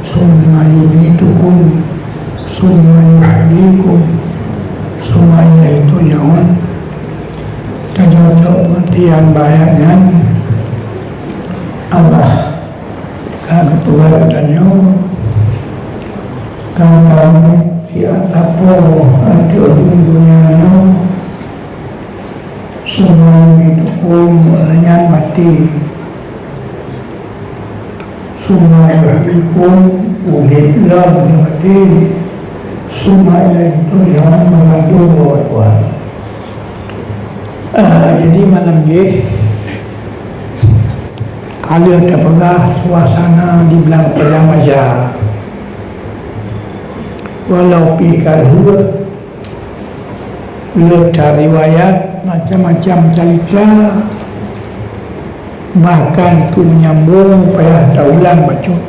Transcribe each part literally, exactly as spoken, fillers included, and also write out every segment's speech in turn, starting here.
Tsumma yumitukum, tsumma yuhyikum, tsumma ilaihi turja'un. Tanyoe pengertian bak ayat nyan, Allah ka geupeugah tanyoe, ka tamuet siat sapo ateueh donya nyoe, tsumma yumitukum, nyan maté. Tsumma yuhyikum, udeb lom nyoe maté. Tsumma ilaihi turja'un, meunyoe dua dua. Ah, jadi malam nyoe, ka lheueh tapeugah suasana di blang padang mahsyar. Walau pih ka lheueh, lheueh tariwayat macam-macam cerita, bahkan keu menyambung payah taulang bacut.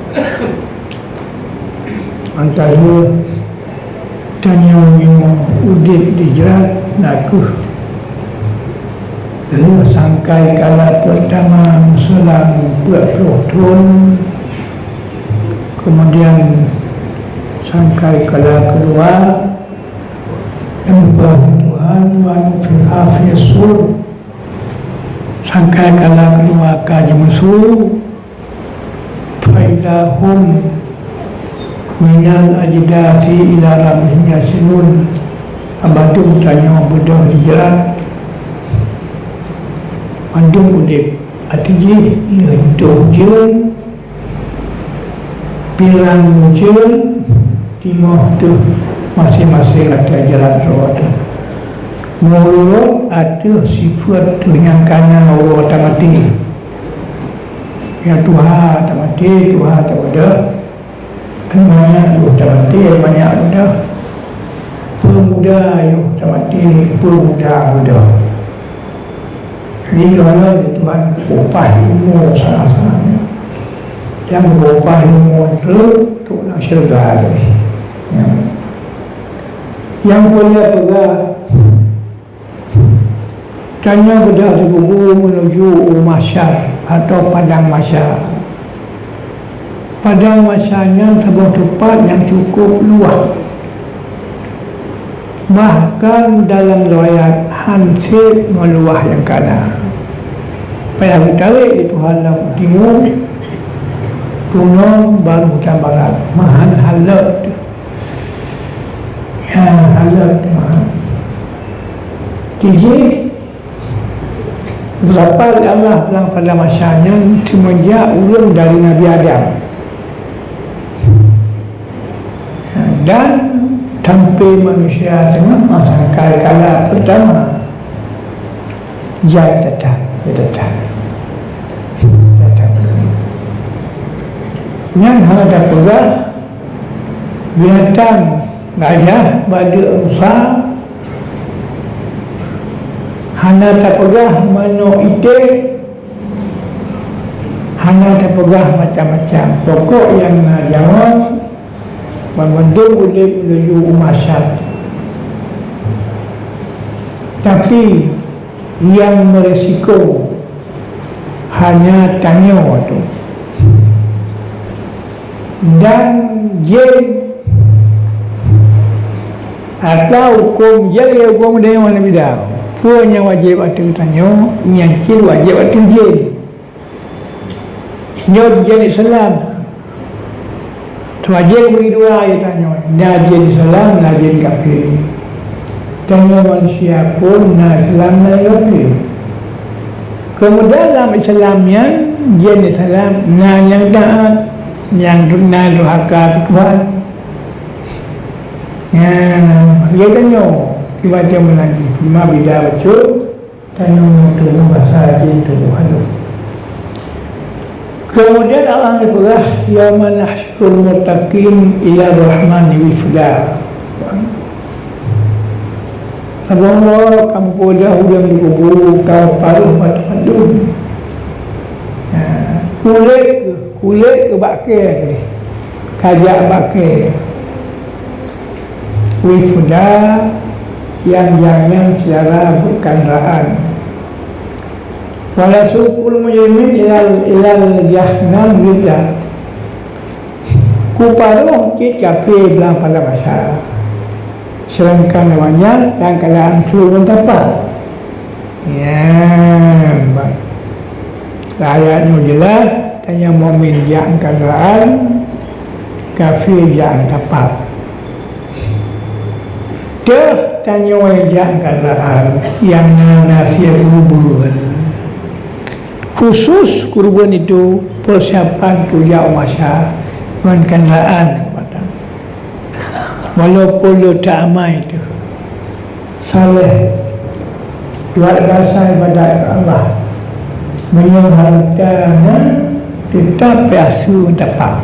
Antara tanyoe nyoe udeb di jrat na kheueh lheueh sangkai kala peurtama meuselang peuet ploh thon, kemudian sangkai kala keudua, nyang peugah Tuhan, "Wa nufikha fis sur." Sangkai kala keudua ka jimusu, "Fa idza hum minal ajdasi ila rabbihim yansilun." Bandum tanyoe beudôh di jrat, bandum udeb. Até jih lheueh toh ujeuen, piran ujeuen, timoh teuh maséng-maséng ateueh jrat droe teuh. Meurot ateueh sifeuet teuh nyang ka na uroe tamaté. Nyang tuha tamaté, tuha tabeudôh. Kan manyak yoh tamaté, manyak muda. Peumuda yoh tamaté, peumuda muda. Jadi, kalau Tuhan geupeupah umu salah-salah, nyang geupeupah umu treuk, trok lam syeuruga teuh. Ya. Nyang peue lé peugah, tanyoe beudôh di kubu meunuju u mahsyar atau padang mahsyar. Padang mahsyar nyan saboh teumpat nyang cukup luwah. Bahkan dalam riwayat han sép meuluwah nyang ka na. Payah geutarek lé Tuhan lam timu, tunong barô dan barat, meuhan halot. Ya, halot, meuhan. Tijih, beurapa lé Allah lam padang mahsyar nyan seumenjak ureuëng dari Nabi Adam. Dan sampai manusia teungoh meusangkai kala peurtama. Jai teutap, jai teutap. Jai teutap. Nyan hana tapeugah binatang gajah, badeuk, rusa, hana tapeugah manok iték, hana tapeugah macam-macam. Pokok nyang na jaweueb, banmandum udeb meunyoe u mahsyar. Tapi nyang meuresiko hanya tanyoe tu. Dan jén atau huköm jén, ya, huköm deungon beda. Peue nyang wajéb ateueh tanyoe, nyan cit wajéb ateueh jén. Nyoe jén Islam. Wajéb bagi dua, ya, tanyoe. Na jén Islam, na jén kafé. Tanyoe manusia pun na Islam, na kafé. Kemudian dalam Islam nyan, jén Islam, na nyang taat, nyang na durhaka keu Tuhan. Nah, ya tanyoe, tiba-tiba lagi. Cuma beda bacut, tanyoe tubuh basa jén tubuh halus. Kemudian Allah geupeugah, "Yauma nahsyurul muttaqin ila rahmani wifda." Saboh uroe kamoe peugah ureuëng di kubu, ka parôh bak Tuhan lom. Nah, kulét, kulét keu bak kée tadi. Ka jak bak kée. Wifda, nyang jangan secara berkendaraan. Wala suqul mujrimin ilal, ilal jahannam wirda. Rupa roh cit kafé blang padang mahsyar. Sedangkan awaknyan dalam keuadaan su ngon tapak. Ya, ba-, ayat nyoe jeulaih, tanyoe mukmin jak ngon keuadaan, kafé jak ngon tapak. Teuh tanyoe jak ngon keuadaan nyang na, na sie keureubeuen. Khusus keureubeuen itu peusiapan tujak u mahsyar ngon keuadaan. Walaupun le ta amai teuh saleh, luar biasa ibadat keu Allah, meunyoe hareuta nyan teutap piasu tapak,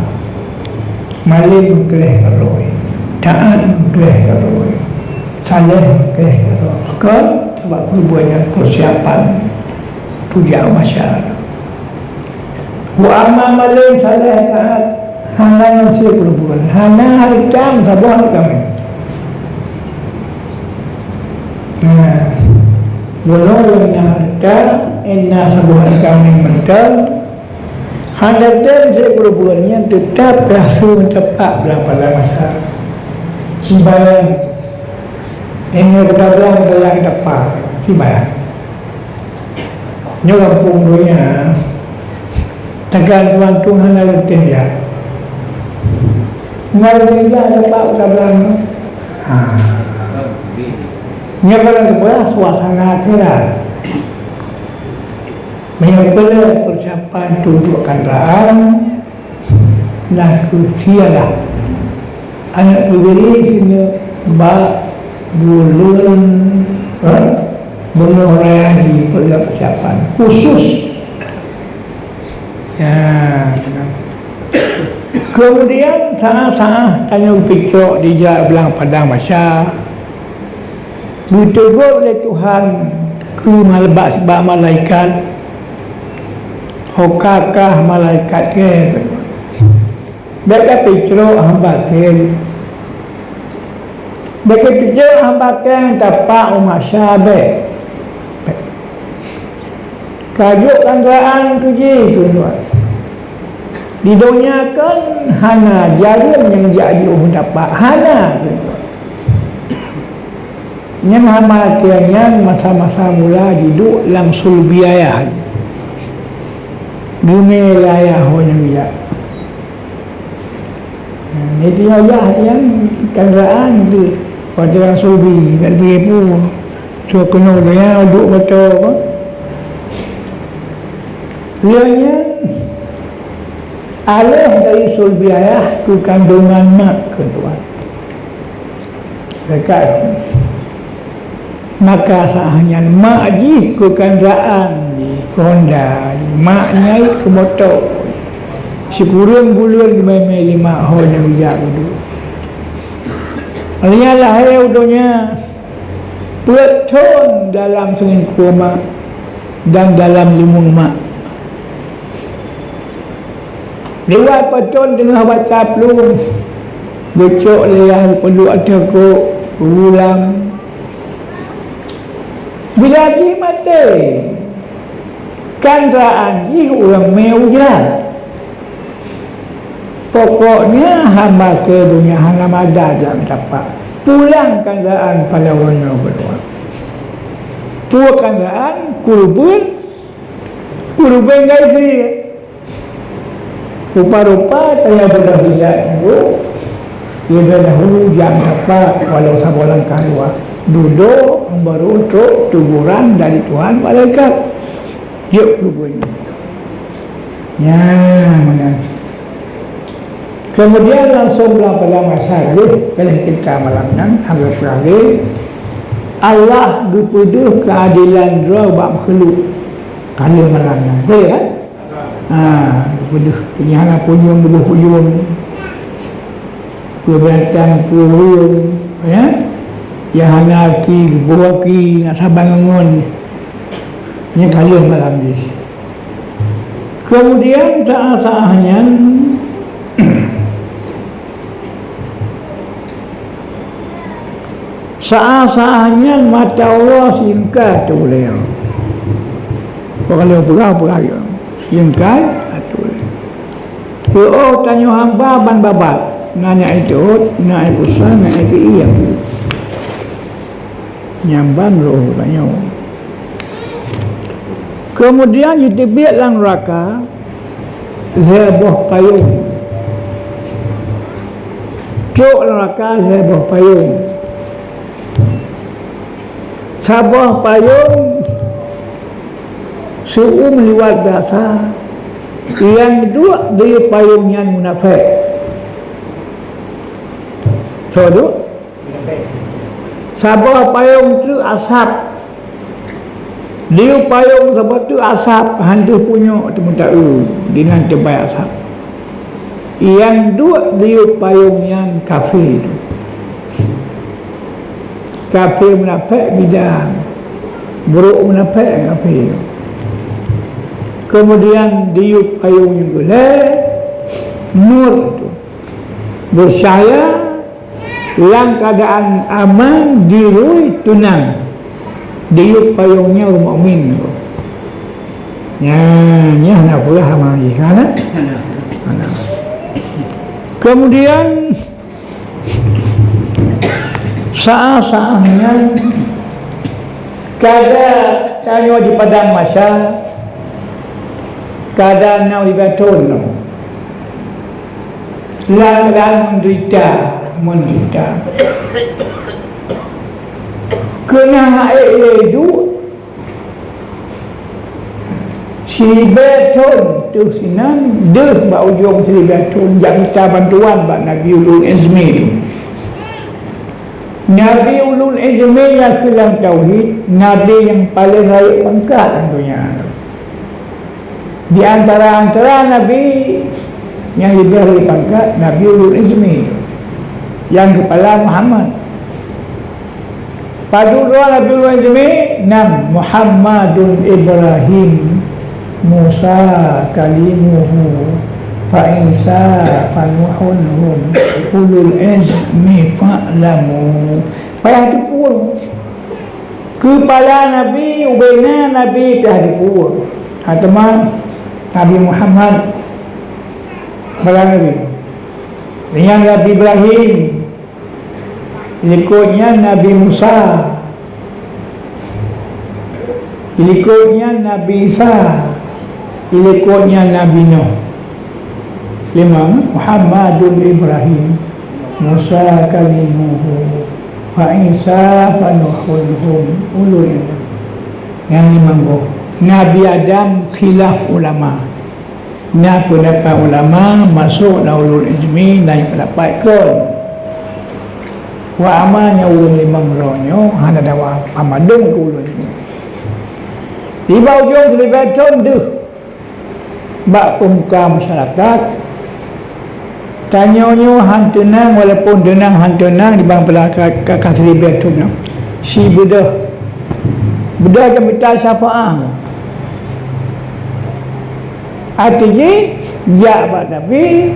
malém gleh keurôi, taat gleh keurôi, saleh gleh keurôi, kon sabab keureubeuen nyan peusiapan tujak u mahsyar. Wa amma malém saleh taat, hana ngon sie keureubeuen, hana hareuta meusaboh aneuk kaméng. Nah, bunoe nyang na hareuta, na saboh aneuk kaméng mantong, hana tem sie keureubeuen, nyan teutap rasa meutepak blang padang mahsyar. Simbayang, na keudablang dalam tepak, simbayang. Nyoe gampông donya, tagan tuan tu hana lôn teuh jak. Ngon lôn teuh jak dapat udah blang. Ha. Nyoe barang keubah suasana akhirat. Meunyoe peureulee peusiapan tu duek keuadaan, na kheueh sialah aneuk peugeri sineuk bak buleuen, eh, beungoh raya jih peugah peusiapan khusus. Ya. Keumudian saát-saát tanyoe geupicok di jak blang padang mahsyar. Geuteugôt lé Tuhan keu mal-, bak, bak malaikat, "Ho ka kah malaikat kèe, bék kapicok hamba kèe. Bék kapicok hamba kèe tapak u mahsyar, bék. Bék. Ka jok keuadaan tu jih, kheun Tuhan. Di donya kan hana jareueng nyang jak jiôh tapak, hana." Nyan hamba kèe nyan masa-masa mula jiduek lam sulbi ayah. Geumè lé ayah ho nyang bijak. Nah, itu ayah nyan keuadaan tu. Watèe lam sulbi, bak lubèe peue. Su keunoe donya duek moto. Lheueh nyan, alèh dari sulbi ayah keu kandongan mak, kheun Tuhan. Dekat. Maka saát nyan mak jih keu keuadaan jih, keu honda, mak nyai keu moto. Sikureueng buleuen geumè-mè lé mak ho nyang bijak geuduek. Lheueh nyan lahé u donya. Peuet thon dalam seulingkoe mak dan dalam limong mak. Liwat peuet thon teungoh baca plueng, geucok lé ayah geupeuduek ateueh kok, geugulam. Bila jih maté, keuadaan jih ureueng mè uja. Pokoknya hamba kèe donya hana mada jak tapak. Pulang keuadaan pada uroe nyoe keudua. Peue keuadaan keureubeuen, keureubeuen gaji. Rupa-rupa tanyoe beudôh bijak nyoe, leubeh dahulu jak tapak walau saboh langkah dua. Dudoe baru trok teguran dari Tuhan malaikat. Jeuet keureubeuen. Nyan meunan. Keumudian langsong lam padang mahsyar lheueh, lheueh cerita malam nyan, hana peurah lé, Allah geupeudeuh keuadelan Droe bak makhluk. Ka lheueh malam nyan. Beutôi kan? Ha, geupeudeuh. Nyang hana punyueng geuboh punyueng. Peue binatang, peue ureueng, ya. Nyang hana aki geuboh aki, ngon saban ngon. Nyan ka lheueh malam jih. Keumudian saát-saát nyan, saát-saát nyan mata Allah singkai ateueh ulèe. Bukan lé peugah-peugah, singkai ateueh ulèe. Yoh tanyoe hamba ban babah, na nyang éh teuôt, na nyang éh pusa, na nyang éh pi-ie. Nyan ban roh tanyoe. Keumudian jiteubiet lam nuraka lhée boh payong. Trok lam nuraka lhée boh payong. Saboh payong seu-uem liwat biasa, nyang duek di payong nyan munafék. Soe duek? Saboh payong teuk asab. Di payong saboh teuk asab, han deuh punyok teumeuta-eu dinan teubai asab. Nyang duek di payong nyan kafé. Kafé munafék bidang. Brok munafék kafé. Keumudian di payong nyang keulhée, nur tu beucahya lam keuadaan aman, dirui, teunang. Di payong nyan ureuëng mukmin. Nyan, nyan hana peugah aman jih, hana? Hana. Keumudian, saát-saát nyan, kada tanyoe di padang mahsyar, kada na leubeh thon. Lam keuadaan meudeurita, meudeurita. Keunan hana ék lé duek, siribée thon teuh sinan, deuh bak ujong siribée thon jak mita bantuan bak Nabi Ulul Azmi tu. Nabi Ulul Azmi nyang keu lam tauhid, nabi nyang paleng rayeuk pangkat lam donya. Di antara-antara nabi nyang leubeh rayeuk pangkat, Nabi Ulul Azmi, nyang keupala Muhammad. Padub droe Nabi Ulul Azmi, nam, Muhammadun Ibrahim, Musa kalimuhu, fa Isa fa Nuhun hum, ulul azmi fa'lamu. Payah teupeue. Keupala nabi, ubena nabi payah teupeue. Ha, teuma Nabi Muhammad, keupala nabi. Nyan Nabi Ibrahim, likot nyan Nabi Musa, likot nyan Nabi Isa, likot nyan Nabi Nuh. Limong, Muhammadun Ibrahim, Musa kalimuhu, fa Isa fa Nuhun hum, ulul ilmi. Nyang limong boh. Nabi Adam khilaf ulama. Na peundapat ulama masôk lam ulul azmi, na peundapat kon. Wa ama nyang ulôn limong droe nyoe hana dawa amadong keu ulôn. Di bak ujong siribée thon deuh bak peumuka masyarakat, tanyoe nyoe han teunang, walaupun teunang han teunang di bak peumuka ka, ka siribée thon nyoe. Si beudôh, beudôh ka mita syafaat. Até jih, jak bak Nabi,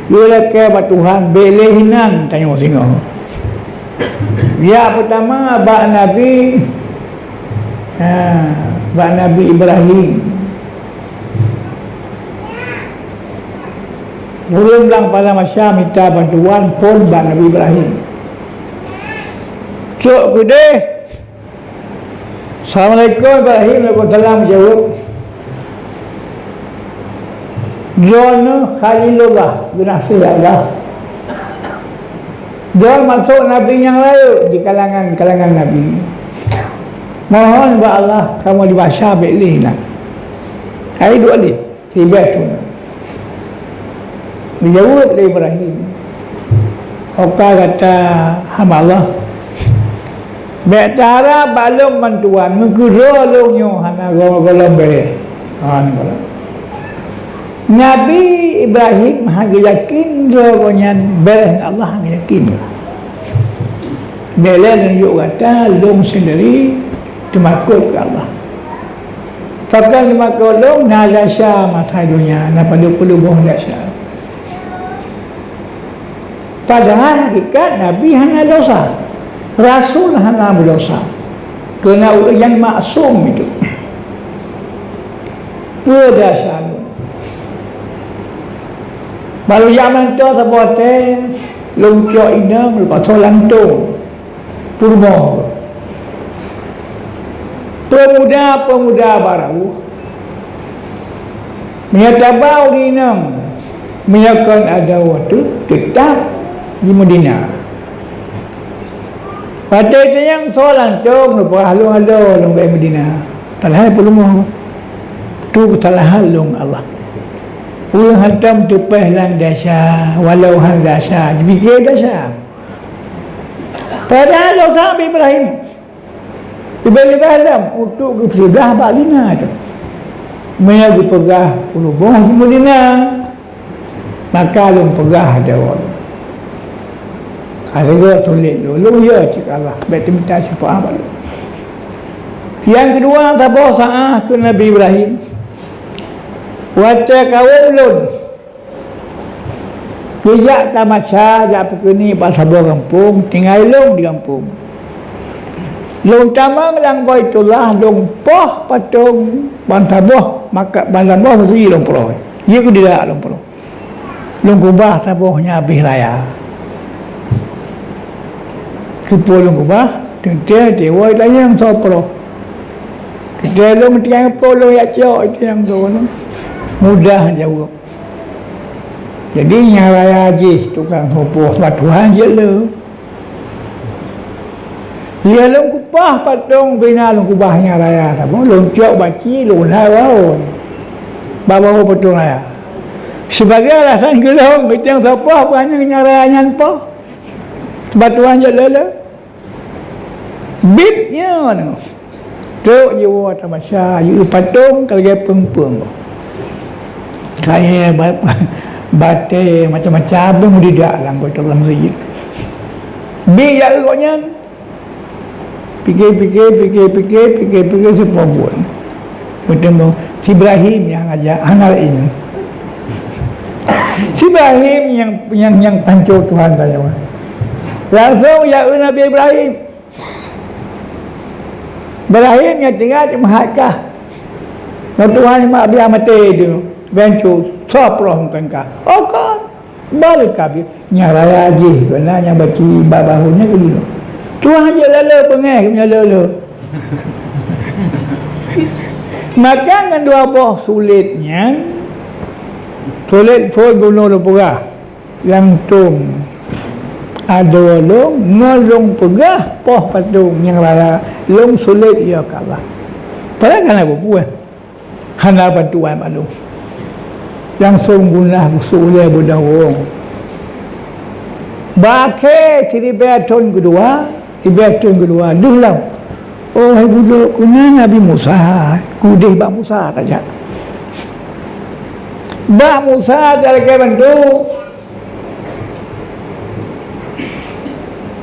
yue lakée bak Tuhan, bék lé hinan tanyoe singoh. Jak peutama bak Nabi, ha, bak Nabi Ibrahim. Ureuëng blang pada masa mita bantuan phon bak Nabi Ibrahim. Trok keudeh, "Assalamualaikum, Ibrahim." "Waalaikumsalam," jaweueb. "Droeneuh Khalilullah, geunaséh Allah. Droeneuh masôk nabi nyang rayeuk di kalangan-kalangan nabi. Mohon bak Allah kamoe di basa bék lé na." Hai duek lé. Sibée thon. Geujaweueb lé Ibrahim, "Ho ka gata hamba Allah, bék taharab bak lôn bantuan, meukeudroe lôn nyoe hana goh-, gohlom béréh." Hana gohlom. Nabi Ibrahim hana geuyakin droe gobnyan béréh ngon Allah, hana geuyakin. "Bék lé lôn jok gata, lôn seundiri teumakot keu Allah." Pakon meukeulong na desya masa donya, na padub puluh boh desya. Padahai hakikat Nabi hana desya. Rasul hana meudosa. Keureuna ureuëng nyang maksum itu. Peue desya lôn? Barô jak mantong saboh watèe, lôn cok inong, lôn pasoe lam tông. Peurumoh. Peumuda-peumuda barô, meunyoe taba ureueng inong, meunyoe kon adoe teuh, teutap di Madinah. Watèe tanyong soe lam tông, lôn peugah lôn adoe lôn bak Madinah. Padahai peurumoh, tu keusalahan lôn ngon Allah. Ureueng hantom teupèh lam desya, walau hana desya, jipike desya. Padahai dosa Nabi Ibrahim. Leubeh-leubeh lom untuk geupeuseudah bak zina tu. Meunyoe geupeugah peurumoh di Madinah, maka lôn peugah adoe lôn. Ka sigoe sulet lôn, lôn yue cit Allah, bèk teumita syafa'ah bak lôn. Nyang keudua, saboh saát keu Nabi Ibrahim. Watèe kawôm lôn geujak tamasa, jak peukeuniek bak saboh gampông, tinggai lôn di gampông. Lôn tamong lam Baitullah, lôn poh patong ban saboh, maka ban saboh meuseujid lôn peuroh. Jeuet keu didak lôn peuroh. Lôn keubah saboh nyan abéh raya. Keupeue lôn keubah? Teuntèe, teuntèe woe tanyong soe peuroh. Teuntèe lôn tinggai po lôn jak cok, tanyong soe peuroh. Mudah jaweueb. Jadi nyang raya jih tukang soe peuroh, sabab Tuhan jeuet le. Lheueh lôn kupaih patong bina lôn keubah nyang raya saboh, lôn cok baci lôn hai waon bak bahu patong raya. Sibagai alasan keu lôn, meuteueng soe peuroh, peue nyang raya nyan poh. Sabab Tuhan jeuet le. Bit nyan. Trok jiwoe tamasa, jieu patong ka lagèe peung-peung. Kayèe ba-, batèe macam-macam pun meudidak lam Baitullah, lam meuseujid. Bit jak gobnyan. Pike-pike, pike-pike, pike-pike, sipoh buet. Beutôi, si Ibrahim nyang aja hana laén. Si Ibrahim nyang, nyang, nyang panco Tuhan tanyoe. Langsung jak eu Nabi Ibrahim. Ibrahim nyang tinggai cuma hat kah. Ngon Tuhan mak biar maté tu. Gancu, soe peuroh mungken kah. Oh, kon. Baru kabeh, nyang raya jih, kena nyang baci bak bahu nyan keu jinoe. Tuhan jeuet lé-lé beungéh, meunyoe lé-lé. Maka ngon dua boh sulet nyan, sulet phôn bunoe lôn peugah, nyang tông adoe lôn, ngon lôn peugah poh patong nyang raya, lôn sulet yue keu Allah. Padahai ka na peue-peue. Hana bantuan bak lôn. Langsong gunah gusok ulèe beudawong. Bak akhé siribèe thôn keudua, ribèe thôn keudua, deuh lom. Oh, hai budok, keunan Nabi Musa, keudéh bak Musa tajak. Bak Musa talakèe bantu.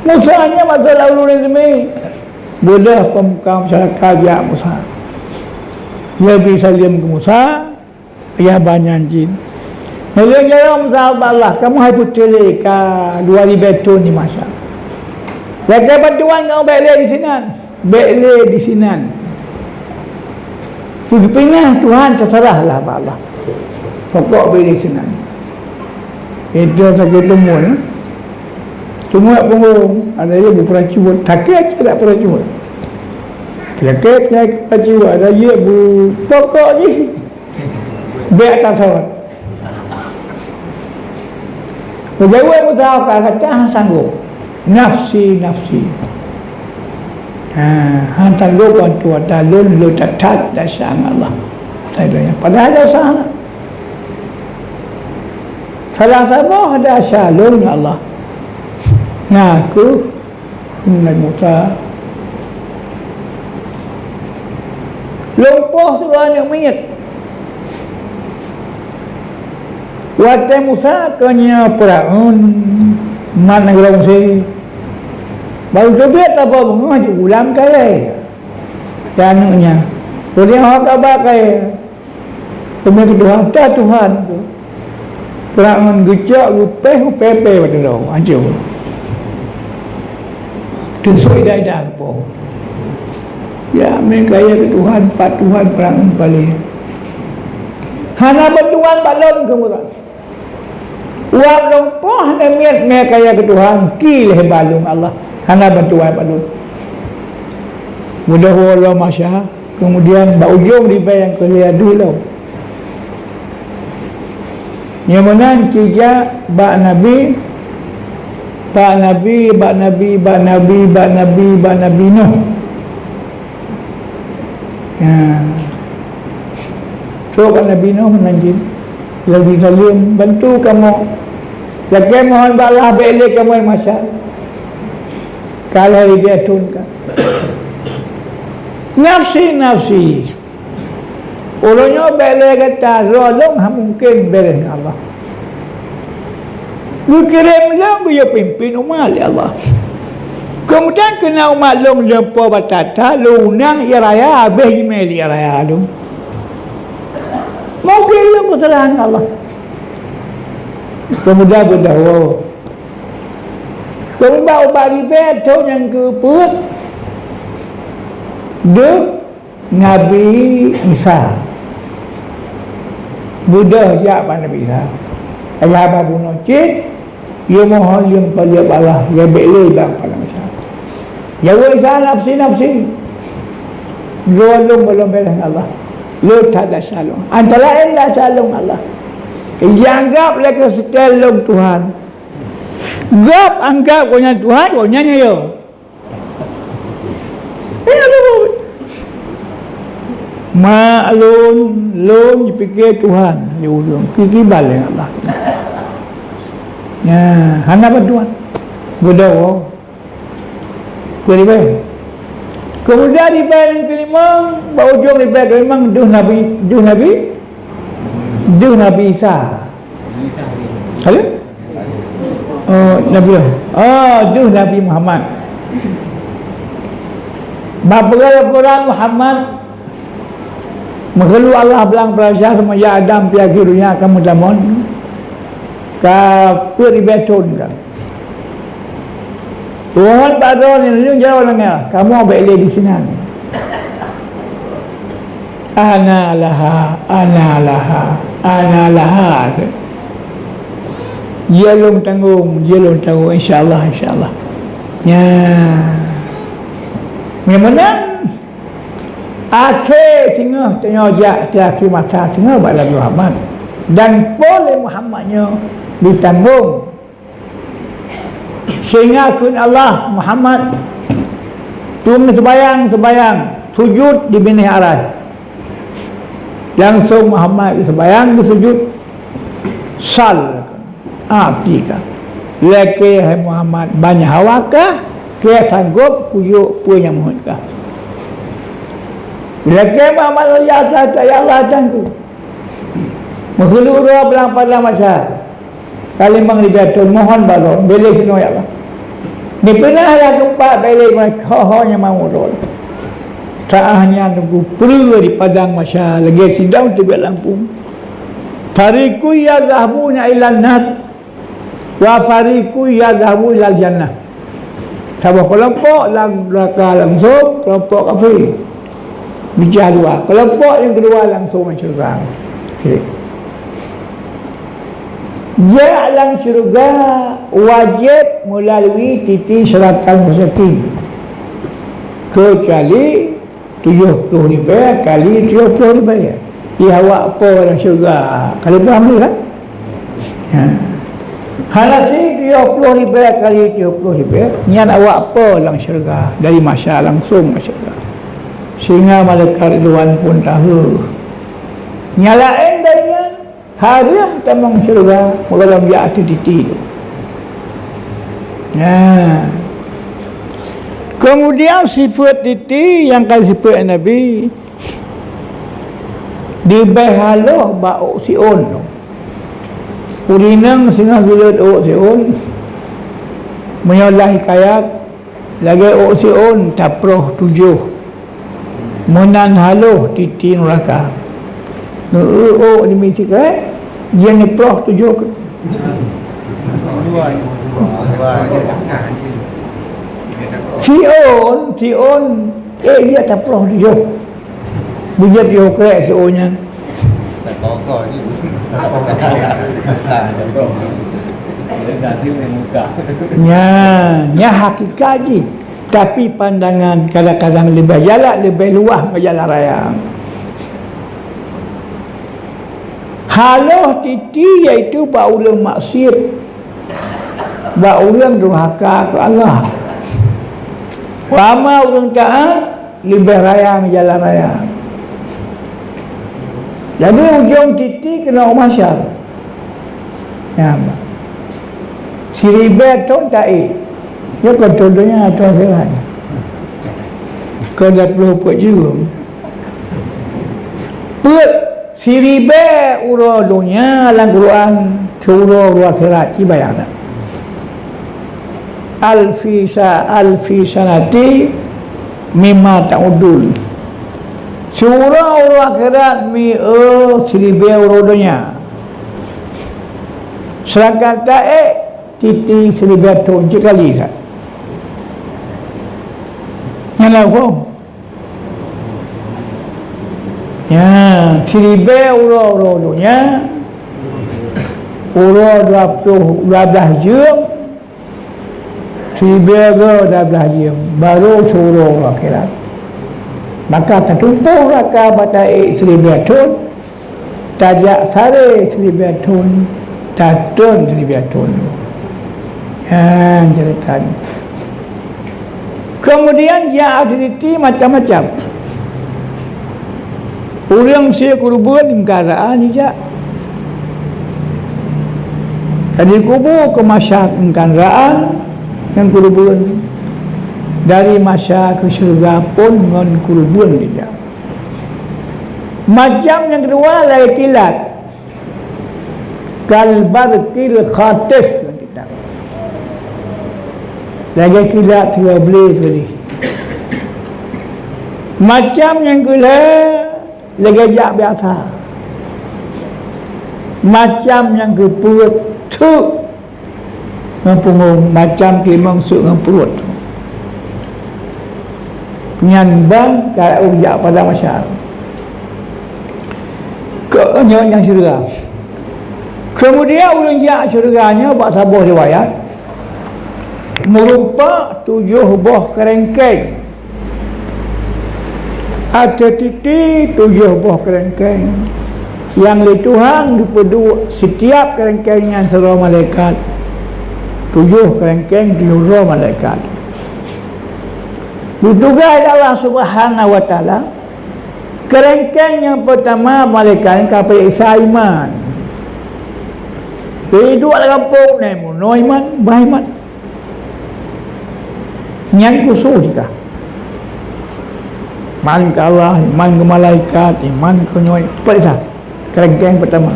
Musa nyan masa lalu rezeumi. Beudôh peumuka masyarakat jak Musa. Nabi saleuem keu Musa, yah banyan jih. Meuleueng jaroe Musa bak Allah, kamoe hai peuteulé ka dua ribèe thôn di masa. Lakèe bantuan kamoe bèk lé disinan. Bèk lé disinan. Peue geupinah Tuhan, teuseurah lah bak Allah. Pokok bèk lé disinan. Itu sakét teumon, eh. Teumon punggong, ada je beuperacut, sakét je tak peracut. Sakét penyakit peracut, ada je bu-, pokok jih. Bèk tasot. Meujaweueb Musa ka gata han sanggob. Nafsi, nafsi. Ha, han sanggob bantu ata lôn, lôn that-that desya ngon Allah. Asai donya. Padahai desya na. Salah saboh desya lôn ngon Allah. Na kheueh Nabi Musa. Lôn poh sidroe aneuk miet. Watèe Musa keu nyoe Firaun mat nanggroe Mesé. Barô teubiet saboh beungoh jigulam kayèe. Keu aneuk nyan. Keudéh ho kaba kayèe. Teuma keu Tuhan, ka Tuhan tu. Firaun geucok, geupèh, geupèh-pèh bak teudong, hancô. Teusôi ida-ida geupoh. Ya, meukaye keu Tuhan, pat Tuhan Firaun paléh. Hana bantuan bak lôn keu Musa. Uap lôn poh hana miet mé kaya keu Tuhan, ki lé ba lôn Allah. Hana bantuan bak lôn. Mudah woe lom masa, kemudian bak ujong ribée nyang keu lhée deuh lom. Nyang meunan cijak bak Nabi, bak Nabi, bak Nabi, bak Nabi, bak Nabi, bak Nabi Nuh. Ya. Trok bak Nabi Nuh meunan jih. Lagi saleuem, bantu kamoe. Lakée mohon bak Allah bék lé kamoe masa. Ka lhée ribée thon ka. Nafsi, nafsi. Uroe nyoe bék lé gata, droe lôn hana mungken beureh ngon Allah. Geukirém lôn geuyue pimpén umat lé Allah. Keumudian keunan umat lôn lumpoe bak that-that, lôn undang ie raya, habéh jimé lé ie raya lôn. Mungken lôn keuseulahan Allah. Keumudian beudôh woe. Keumudian ubat ribée thon nyang keupeuet deuh Nabi Isa. Beudôh jak bak Nabi Isa. Ayah haba bunoe cit, yue mohon lôn palék bak Allah, ya bék lé bak padang Isa. Ya wahai Isa, nafsi, nafsi. Droe lôn gohlom beureh ngon Allah. Lôn that desya lôn. Antara laén desya lôn Allah. Nyang anggab lé keu seutée lôn Tuhan. Gob anggab gobnyan Tuhan, gobnyan nyoe. Mak lôn, lôn jipike Tuhan di ujong. Ki-, kiban lé Allah. Nya, hana bantuan. Beudôh. Keuribée. Keumudian ribée nyang keulimong, bak ujong ribée keulimong deuh Nabi, deuh Nabi, deuh Nabi Isa. Halo? Oh, Nabi. Oh, deuh Nabi Muhammad. Bak peugah Al-Quran Muhammad, meukeulok Allah blang peurasa semenjak Adam pi akhé donya ka meutamon, ka peuet ribée thon ka. Tuhan bak droe nyoe jaroe nanggroe, kamoe bék lé disinan. Ana laha, ana laha, ana laha. Jeuet lôn tanggong, jeuet lôn tanggong, insya Allah, insya Allah. Nya. Memang akhé singoh tanyoe jak, akhé masa singoh bak Nabi Muhammad. Dan po lé Muhammad nyoe ditanggong. Sehingga kheun Allah, Muhammad, "Tum seubayang, seubayang, sujut di binéh aras." Langsong Muhammad seubayang, geusujut. Sal, api ka. Lakée hai Muhammad, banyak hawa kah? Keu sanggop kuyok peue nyang meuheuet kah? Lakée Muhammad, "Ya Allah, ya Allah, Tuhanku." Meukeulok droe blang padang masa. Kalimong ribée thon mohon bak lôn, bék lé sinoe ya Allah. Dipeunah lam teumpat bék lé mereka ho nyang mau droe. Saát nyan teungku peue di padang masa lagée sidang teubiet lampung. Fariqun yadhhabuna ilan nar, wa fariqun yadhhabu ilal jannah. Saboh keulompok lam neuraka langsong, keulompok kafé. Meucah dua. Keulompok nyang keudua langsong lam syeuruga. Okey. Jak lam syeuruga wajéb meulalui titi siratal mustaqim. Keucuali tujoh ploh ribée kali tujoh ploh ribée. Di awak po lam syeuruga. Ka lheueh paham ni kan? Ha. Hana si tujoh ploh ribée kali tujoh ploh ribée, nyan awak po lam syeuruga, dari masa langsong lam syeuruga. Sehingga malaikat Ridwan pun tahu. Nyang laén dari nyan, hareuem tamong syeuruga, meugohlom jak ateueh titi tu. Nah. Kemudian sifeuet titi nyang ka sifeuet Nabi, dibeh haloh bak ôk siôn. Ureueng inong singoh geuleuet ôk siôn, meunyoe lam hikayat, lagée ôk siôn taproh tujoh. Meunan haloh titi nuraka. Meu-eu ôk di miseue, jeuet neuproh tujoh. Siôn, siôn, ék jeuet taproh tujoh. Beujeuet yoh krek siôn nyan. Nya, nya hakikat jih. Tapi pandangan kadang-kadang leubeh jalan, leubeh luwah ngon jalan raya. Haloh titi yaitu bak ureuëng maksiat, bak ureuëng durhaka keu Allah. Wa ma ureuëng taát leubeh raya ngon jalan raya. Jadi ujong titi keunoe u mahsyar. Ya, siribée thon taék. Nyoe kon thon donya, thon akhirat. Kon dua ploh peuet jeuem. Peuet siribée uroe donya lam Quran, siuroe uroe akhirat, ci bayang that. Alfi sa-, alfi sanati mimma ta'udun. Siuroe uroe akhirat mieu siribée uroe donya. Seudangkan taék titi siribée thon, cit kali that. Nyan na phon. Ya, siribée uroe-uroe donya, uroe dua ploh, dua blaih jeuem, siribée go dua blaih jeuem, barô siuroe uroe akhirat. Maka tatumpôh raka bak taék siribée thon, tajak saré siribée thon, tatrôn siribée thon. Ha, ceurita nyoe. Keumudian jak aktiviti macam-macam. Ureuëng sie keureubeuen kendaraan jijak. Dari kubu ke mahsyar kendaraan ngon keureubeuen. Dari mahsyar ke syeuruga pun ngon keureubeuen jijak. Macam nyang keudua lagée kilat. Kal barqil khatif lam kitab. Lagée kilat sigoe ble teuh. Macam nyang keulhée lagée jak biasa. Macam nyang keupeuet teuk ngon punggong, macam teurimong seuek ngon pruet. Nyan ban ka ureuëng jak padang mahsyar. Keu nyoe nyang syeuruga. Keumudian ureuëng jak syeuruga nyoe bak saboh riwayat, meurumpak tujoh boh keureuengkeng. Ateueh titi tujoh boh keureuengkeng. Nyang lé Tuhan geupeuduek sitiap keureuengkeng nyan sidroe malaikat. Tujoh keureuengkeng tujoh droe malaikat. Geutugaih lé Allah Subhanahu wa Taala, keureuengkeng nyang peurtama malaikat nyan ka peuriksa iman. Jadi duek lam gampông, na meunoe iman, bah iman. Nyan khusos teuka. Iman keu Allah, iman keu malaikat, iman keu nyoe, peuriksa. Keureuengkeng peurtama.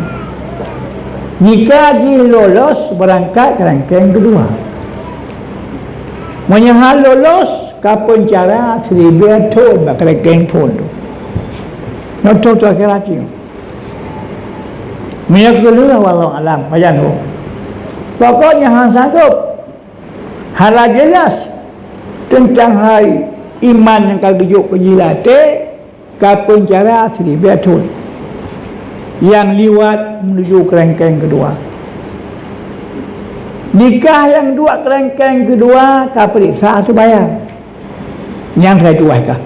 Jika jih lolos, beurangkat keureuengkeng keudua. Meunyoe hana lolos, ka peunjara siribée thon bak keureuengkeng phon tu. Nyoe thon teuh akhirat nyoe. Meunyoe keulheueh, wallahu alam, pajan ho. Pokoknya hana sanggob. Hana jeulaih teuntang hai iman nyang ka geujok keu jih lam até, ka peunjara siribée thon. Nyang liwat meunuju keureuengkeng keudua. Nikah nyang duek keureuengkeng keudua ka peuriksa seumayang. Nyang ka tuwah ka.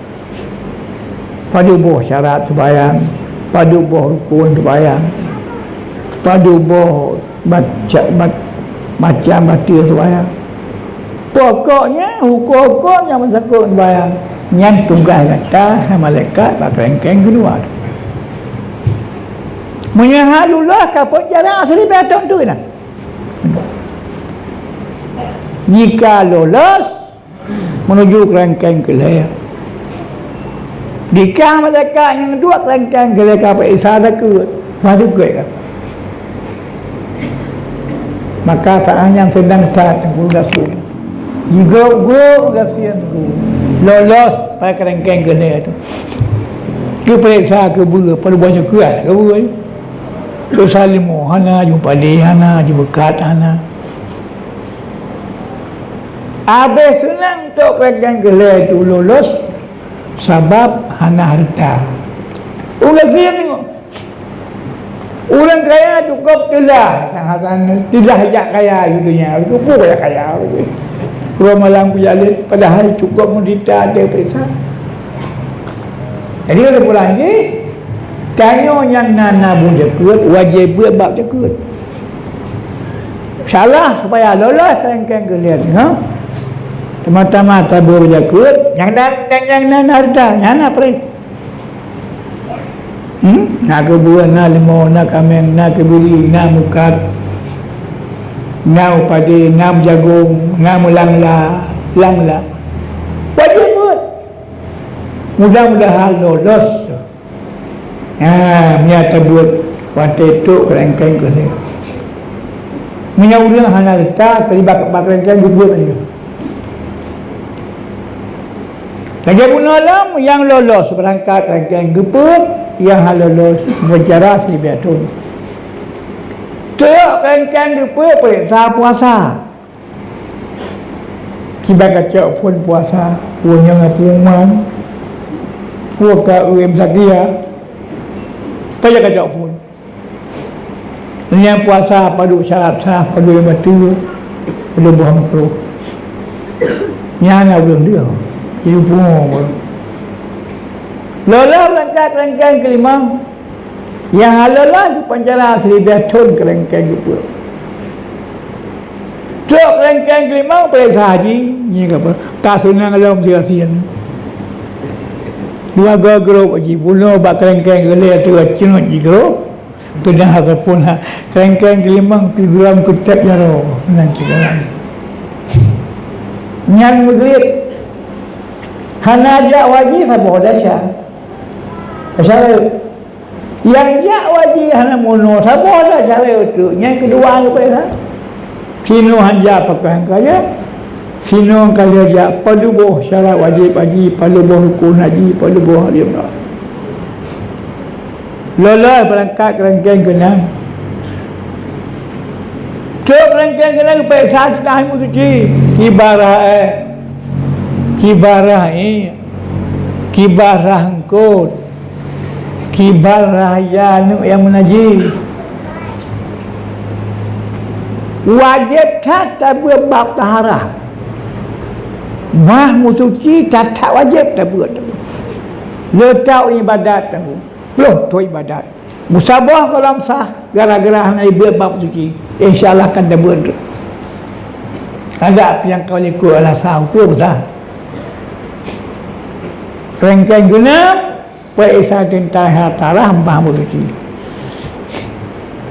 Padub boh syarat seumayang, padub boh rukon seumayang, padub boh maca-, ma-, macam bateue seumayang. Pokoknya, huköm-huköm nyang meusangkot seumayang, nyan tugaih gata hai malaikat bak keureuengkeng keudua. Meunyoe hana lulus, ka peunjara siribée thon tu na. Jika lolos, meunuju keureuengkeng keulhée. Dikah malaikat nyang duek keureuengkeng keulhée ka peuriksa takeuet, bah takeuet ka. Maka saát nyan seudang that Teungku Gasien. Jigob-gob Gasien tu. Lolos pada keureuengkeng keulhée tu. Geupeuriksa keubeue, pada buah cukue keubeue. Tok Salimo hana, Jumpa Lé hana, Jibeukat hana. Abéh seunang tok keureuengkeng keulhée tu lolos, sabab hana hareuta. Ulôn sien teungoh. Ureuëng kaya cukup teulah, sang-sang teulah jak kaya di dunia, cukup jak kaya. Uroe malam kujalin, padahai cukup meudita ada peuriksa. Jadi, kesimpulan jih, tanyoe nyang na nabung jakeuet, wajéb beuet bab jakeuet. Salah supaya lolos keureung-keureung keu lhèe, ha? Teuma-teuma tabeuet jakeuet, nyang na, nyang, nyang na hareuta, nyang na preh. Hmm? Na keubeuen, na leumo, na kaméng, na keubiri, na meukat, na meupadé, na meujagong, na meulangla, langla. Wajéb beuet. Mudah-mudahan lolos. Ha, meunyo tabeuet watèe trok keureung-keureung keu lhèe. Meunyo ureuëng hana reuta, teulibat bak keureung-keureung geubeuet nyoe. Lagèe bunoe lom, nyang lolos beurangkat keureung-keureung geupeuet, nyang hana lolos meucara siribèe thon. Trok keureung-keureung geupeuet, peuriksa puasa. Kiban kacok phon puasa, peue nyang pengumuman, peue ka ureuëng sagia, payah kacok phon. Nyan puasa padub syarat sah, padub nyang bateue, padub boh makruh. Nyan na ureuëng dia, jadi pungo. Lolos langkah rangkaian kelima, nyang hana lolos dipanjara siribèe thon keureung-keureung geupeuet. Trok keureung-keureung kelima, peuriksa haji, nyan ka apa? Ka seunang lom siasien. Dua goe grob haji, bunoe bak keureung-keureung geulhèe teuk cunut jigrob. Keudang ataupun ha, keureung-keureung geulimong pih geulam keu tép jaroe nan sigoe. Nyan meugriet. Hana jak haji saboh desya. Desya. Nyang jak haji hana meunoe saboh desya teuk. Nyan keudua geupeu. Sinoe hana jak pakon kaya. Sinoe ka lheueh jak, padub boh syarat wajéb haji, padub boh rukun haji, padub boh haji umrah. Lolos beurangkat keureung-keureung keunam. Trok keureung-keureung keunam geupeksa seudah meusuci. Kiban rhah, eh. Kiban rhah, eh. Kiban rhah eungkôt. Kiban rhah ya aneuk nyang meunajih. Wajéb that tabeuet bab taharah. Bah meusuci that-that wajéb tabeuet. Le tau ibadat tahu. Ploh thon ibadat. Meusaboh gohlom sah gara-gara hana ibeuet bab suci. Insya Allah kan tabeuet. Ada api nyang kau likot Allah sah ukur sah. Rangkaian guna, peuriksa teuntang harta rhah bah meusuci.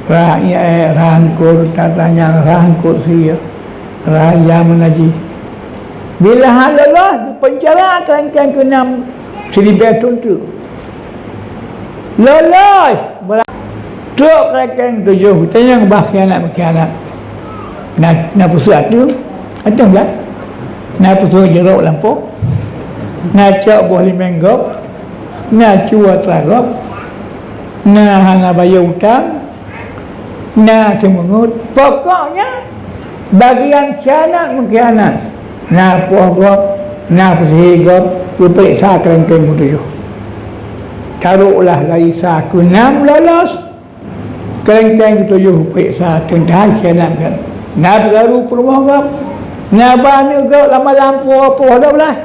Rhah, eh, rhah eungkôt, tata nyang rhah eungkôt sie. Rhah ya meunajih. Bila hana lolos, dipenjara keureung-keureung keunam siribèe thon teuk. Lolos, beura-, trok keureung-keureung tujoh, tanyong bah khianat meukhianat. Na, na peuseuek ateueng, ateueng blah. Na peuseuek jurok lampôh. Na cok boh limeng gob. Na cue atra gob. Na hana bayeue utang. Na seumeungeut, pokoknya bagian khianat meukhianat, na poh gob, na peusihi gob, geupeuriksa keureung-keureung keutujoh. Taroklah dari sa keunam lolos, keureung-keureung keutujoh geupeuriksa teuntang khianat meukhianat. Na peugaru peurumoh gob, na ba aneuk gob lam malam poh-poh dua belas.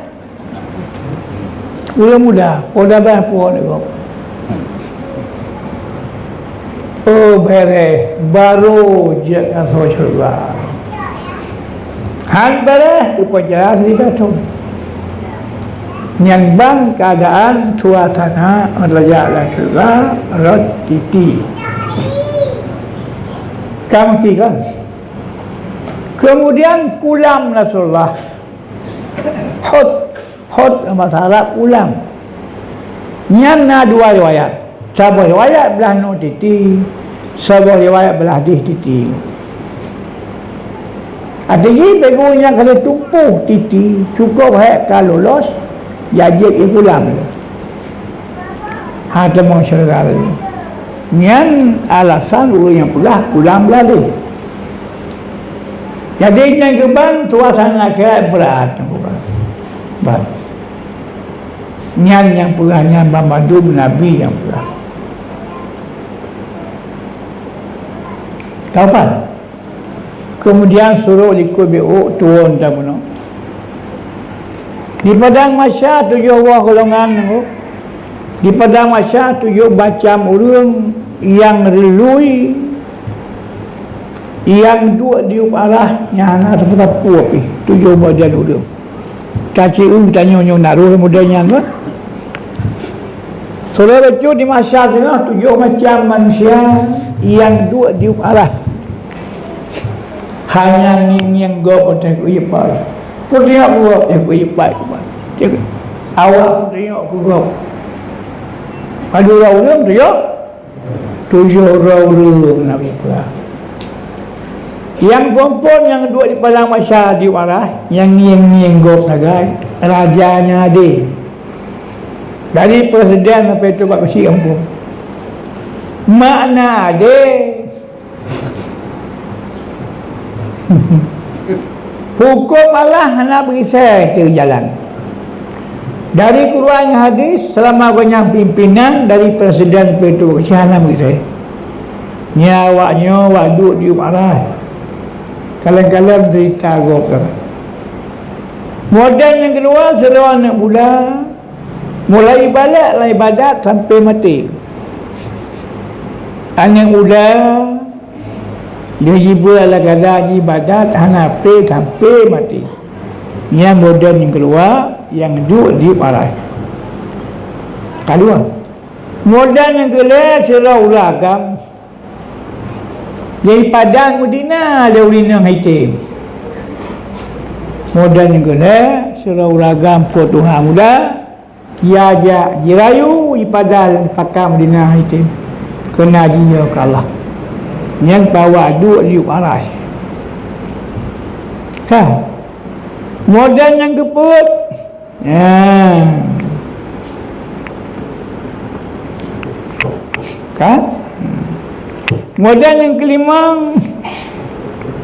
Ureueng muda, oh, dah bah puwoe nibak. Oh, bèrèh, barô jeuet asoe syeuruga. Han bèrèh, geupeujeuet siribèe thon. Nyan ban keuadaan suasana raja lam syeuruga rot titi. Ka meusti kan? Kemudian kulam Rasulullah. Hot, hot bahasa Arab ulam. Nyan na dua riwayat. Saboh riwayat blah noe titi, saboh riwayat blah dih titi. Arti jih, bèk geuh nyang ka lheueh tumpôh titi, cukup hék ka lolos, ya jeuet i kulam. Ha, teuma syeuruga laju. Nyan alasan ureueng nyang peugah kulam lalu. Jadi, nyan keuban suasana akhirat brat. Brat. Nyan nyang peugah nyan banmandum nabi nyang peugah. Kapan? Kemudian suruh likot biôk tuwon tameunoe. Di padang mahsyar tujoh boh golongan nyoe. Di padang mahsyar tujoh macam ureuëng nyang reului, nyang duek di arah nyang hana sapeue-sapeue pih, tujoh bagian ureuëng. Ka ci eu tanyoe nyoe na roh model nyan bah. Saudara bacut di mahsyar singoh tujoh macam manusia nyang duek di arah. Hanya ngieng-ngieng gob watée keu ié pai. Peutriok gob, ya keu ié pai kuman. Awak peutriok keu gob. Padub ureuëng triok? Tujoh droe ureuëng na peue. Nyang phon-phon nyang duek di padang mahsyar di arah, nyang ngieng-ngieng gob sagai, raja nyang adé. Dari presiden sampai tu bak keuchik gampông. Makna adé. Huköm Allah hana beuisée teujalan. Dari Quran ngon hadis, seulama gobnyan pimpinan dari presiden sampai tu bak keuchik hana beuisée. Nyan awak nyoe wak duek di arah. Kalon-kalon deurita gob. Model nyang keudua, sidroe aneuk muda, mulai balek lam ibadat sampai maté. Aneuk muda, lheueh jibeuet ala gada jiibadat hana preh sampai maté. Nyan model nyang keudua nyang duek di arah. Kadua, model nyang keulhèe, sidroe ureuëng agam. Di padang Madinah lé ureuëng inong item. Model nyang keulhèe, sidroe ureuëng agam po tuha muda, ya jak jirayu di padang di pakam Madinah item. Keureuna jiyue keu Allah. Nyang pawa duek di arah. Ka. Model nyang keupeuet, Ya. Kan? Kemudian nyang keulimong,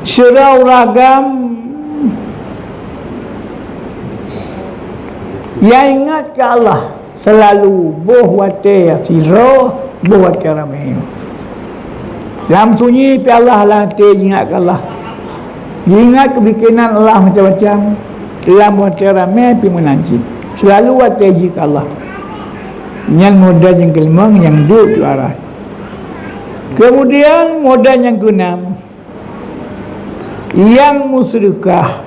sidroe ureuëng agam nyang ingat keu Allah. Seulalu boh watée sidroe, boh watée ramé. Lam sunyi pih Allah lam até jiingat keu Allah. Jiingat keubikénan Allah macam-macam. Lam watée ramé pih meunan cit. Seulalu watée jih keu Allah. Nyan model nyang keulimong nyang duek di arah. Kemudian model nyang keunam, nyang meuseudeukah.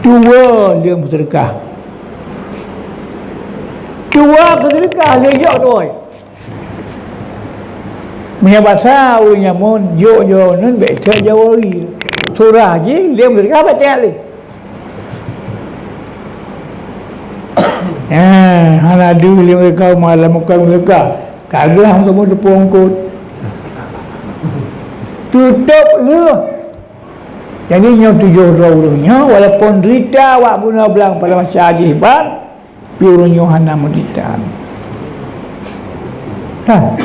Tuwoe lheueh meuseudeukah. Tuwoe meuseudeukah lheueh jok tuwoe. Meunyoe basa ureuëng nyamun, jok jaweueb nan bék that jaweueb ie. Surah jih lheueh meuseudeukah bék that lé. Eh, hana deuh lheueh meuseudeukah, malam bukan meuseudeukah. Ka glah meuteumé teupeu eungkot. Tutôp lheueh. Jadi nyoe tujoh droe ureuëng nyoe, walaupun deurita awak bunoe blang pada masa jih ban, tapi ureuëng nyoe hana meudeurita. Nah,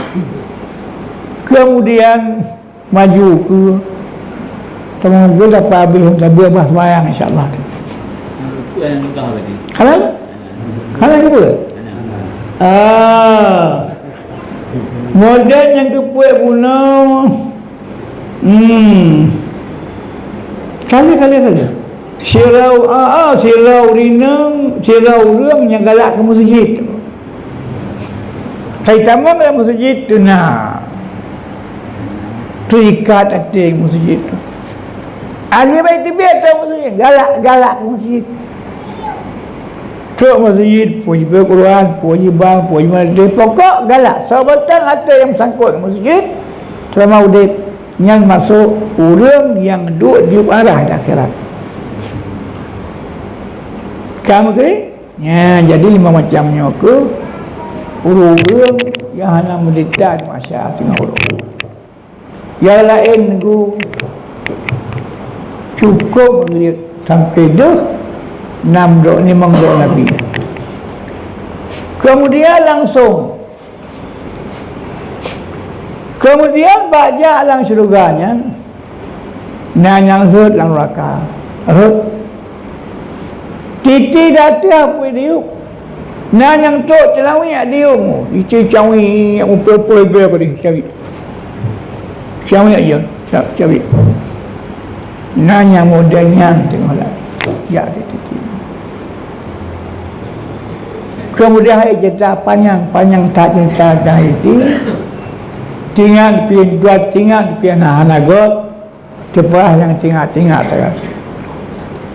kemudian maju ke teuma geuh dapat habéh sabe bah sembahyang insya-Allah tu. Hana? Hana ke apa? Ah. Model nyang keupeuet bunoe. Hmm. Kali, kali, kali. Sidroe, ah, ah, sidroe ureuëng, sidroe ureuëng nyang galak keu meuseujid. Kai tamong lam meuseujid tu na. Teuikat até meuseujid tu. Akhé bai teubiet tu meuseujid, galak, galak keu meuseujid. Trok meuseujid, puji Quran, puji bang, puji maté. Pokok galak, sabotan até nyang sangkot meuseujid, seulama udeb. Nyan masôk ureuëng nyang duek di arah di akhirat. Ka meugré? Nya, jadi lima macam nyoe keuh ureuëng-ureuëng nyang hana meudeurita di masa singoh uroe. Nyang laén nunggu cukôp meugré sampai deuh nam droe, limong droe nabi. Kemudian langsung Kemudian bak jak lam syeuruga nyan, na nyang rhot lam nuraka. Rhot. Titi dateuh apui diuek. Na nyang trok ceulawiek diuek. Ici cawiek, upeu-upeu ibe keudeh cawiek. Siapa yang ya? Siapa, siapa? Nah, nyang model nyan tengok lah. Ya, titik. Kemudian hai cerita panjang, panjang tak cerita dah itu. Tinggal pin dua tinggal pin hana got. Cepat yang tinggal-tinggal terus.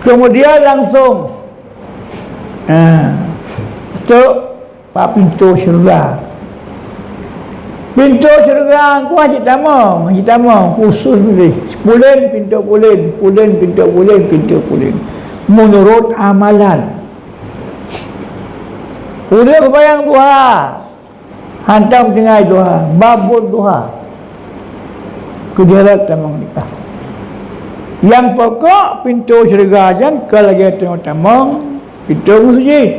Kemudian langsung, ha, tu bak pintoe syeuruga. Pintoe syeuruga ku hana jitamong, hana jitamong, khusus mileh. Pulen pintoe pulen, pulen pintoe pulen, pintoe pulen. Menurut amalan. Ureueng sembahyang duha, hantom tinggai duha, babon duha. Keu jeurat tamong nikah. Nyang pokok pintoe syeuruga nyan ka lagèe tamong, pintoe meuseujid.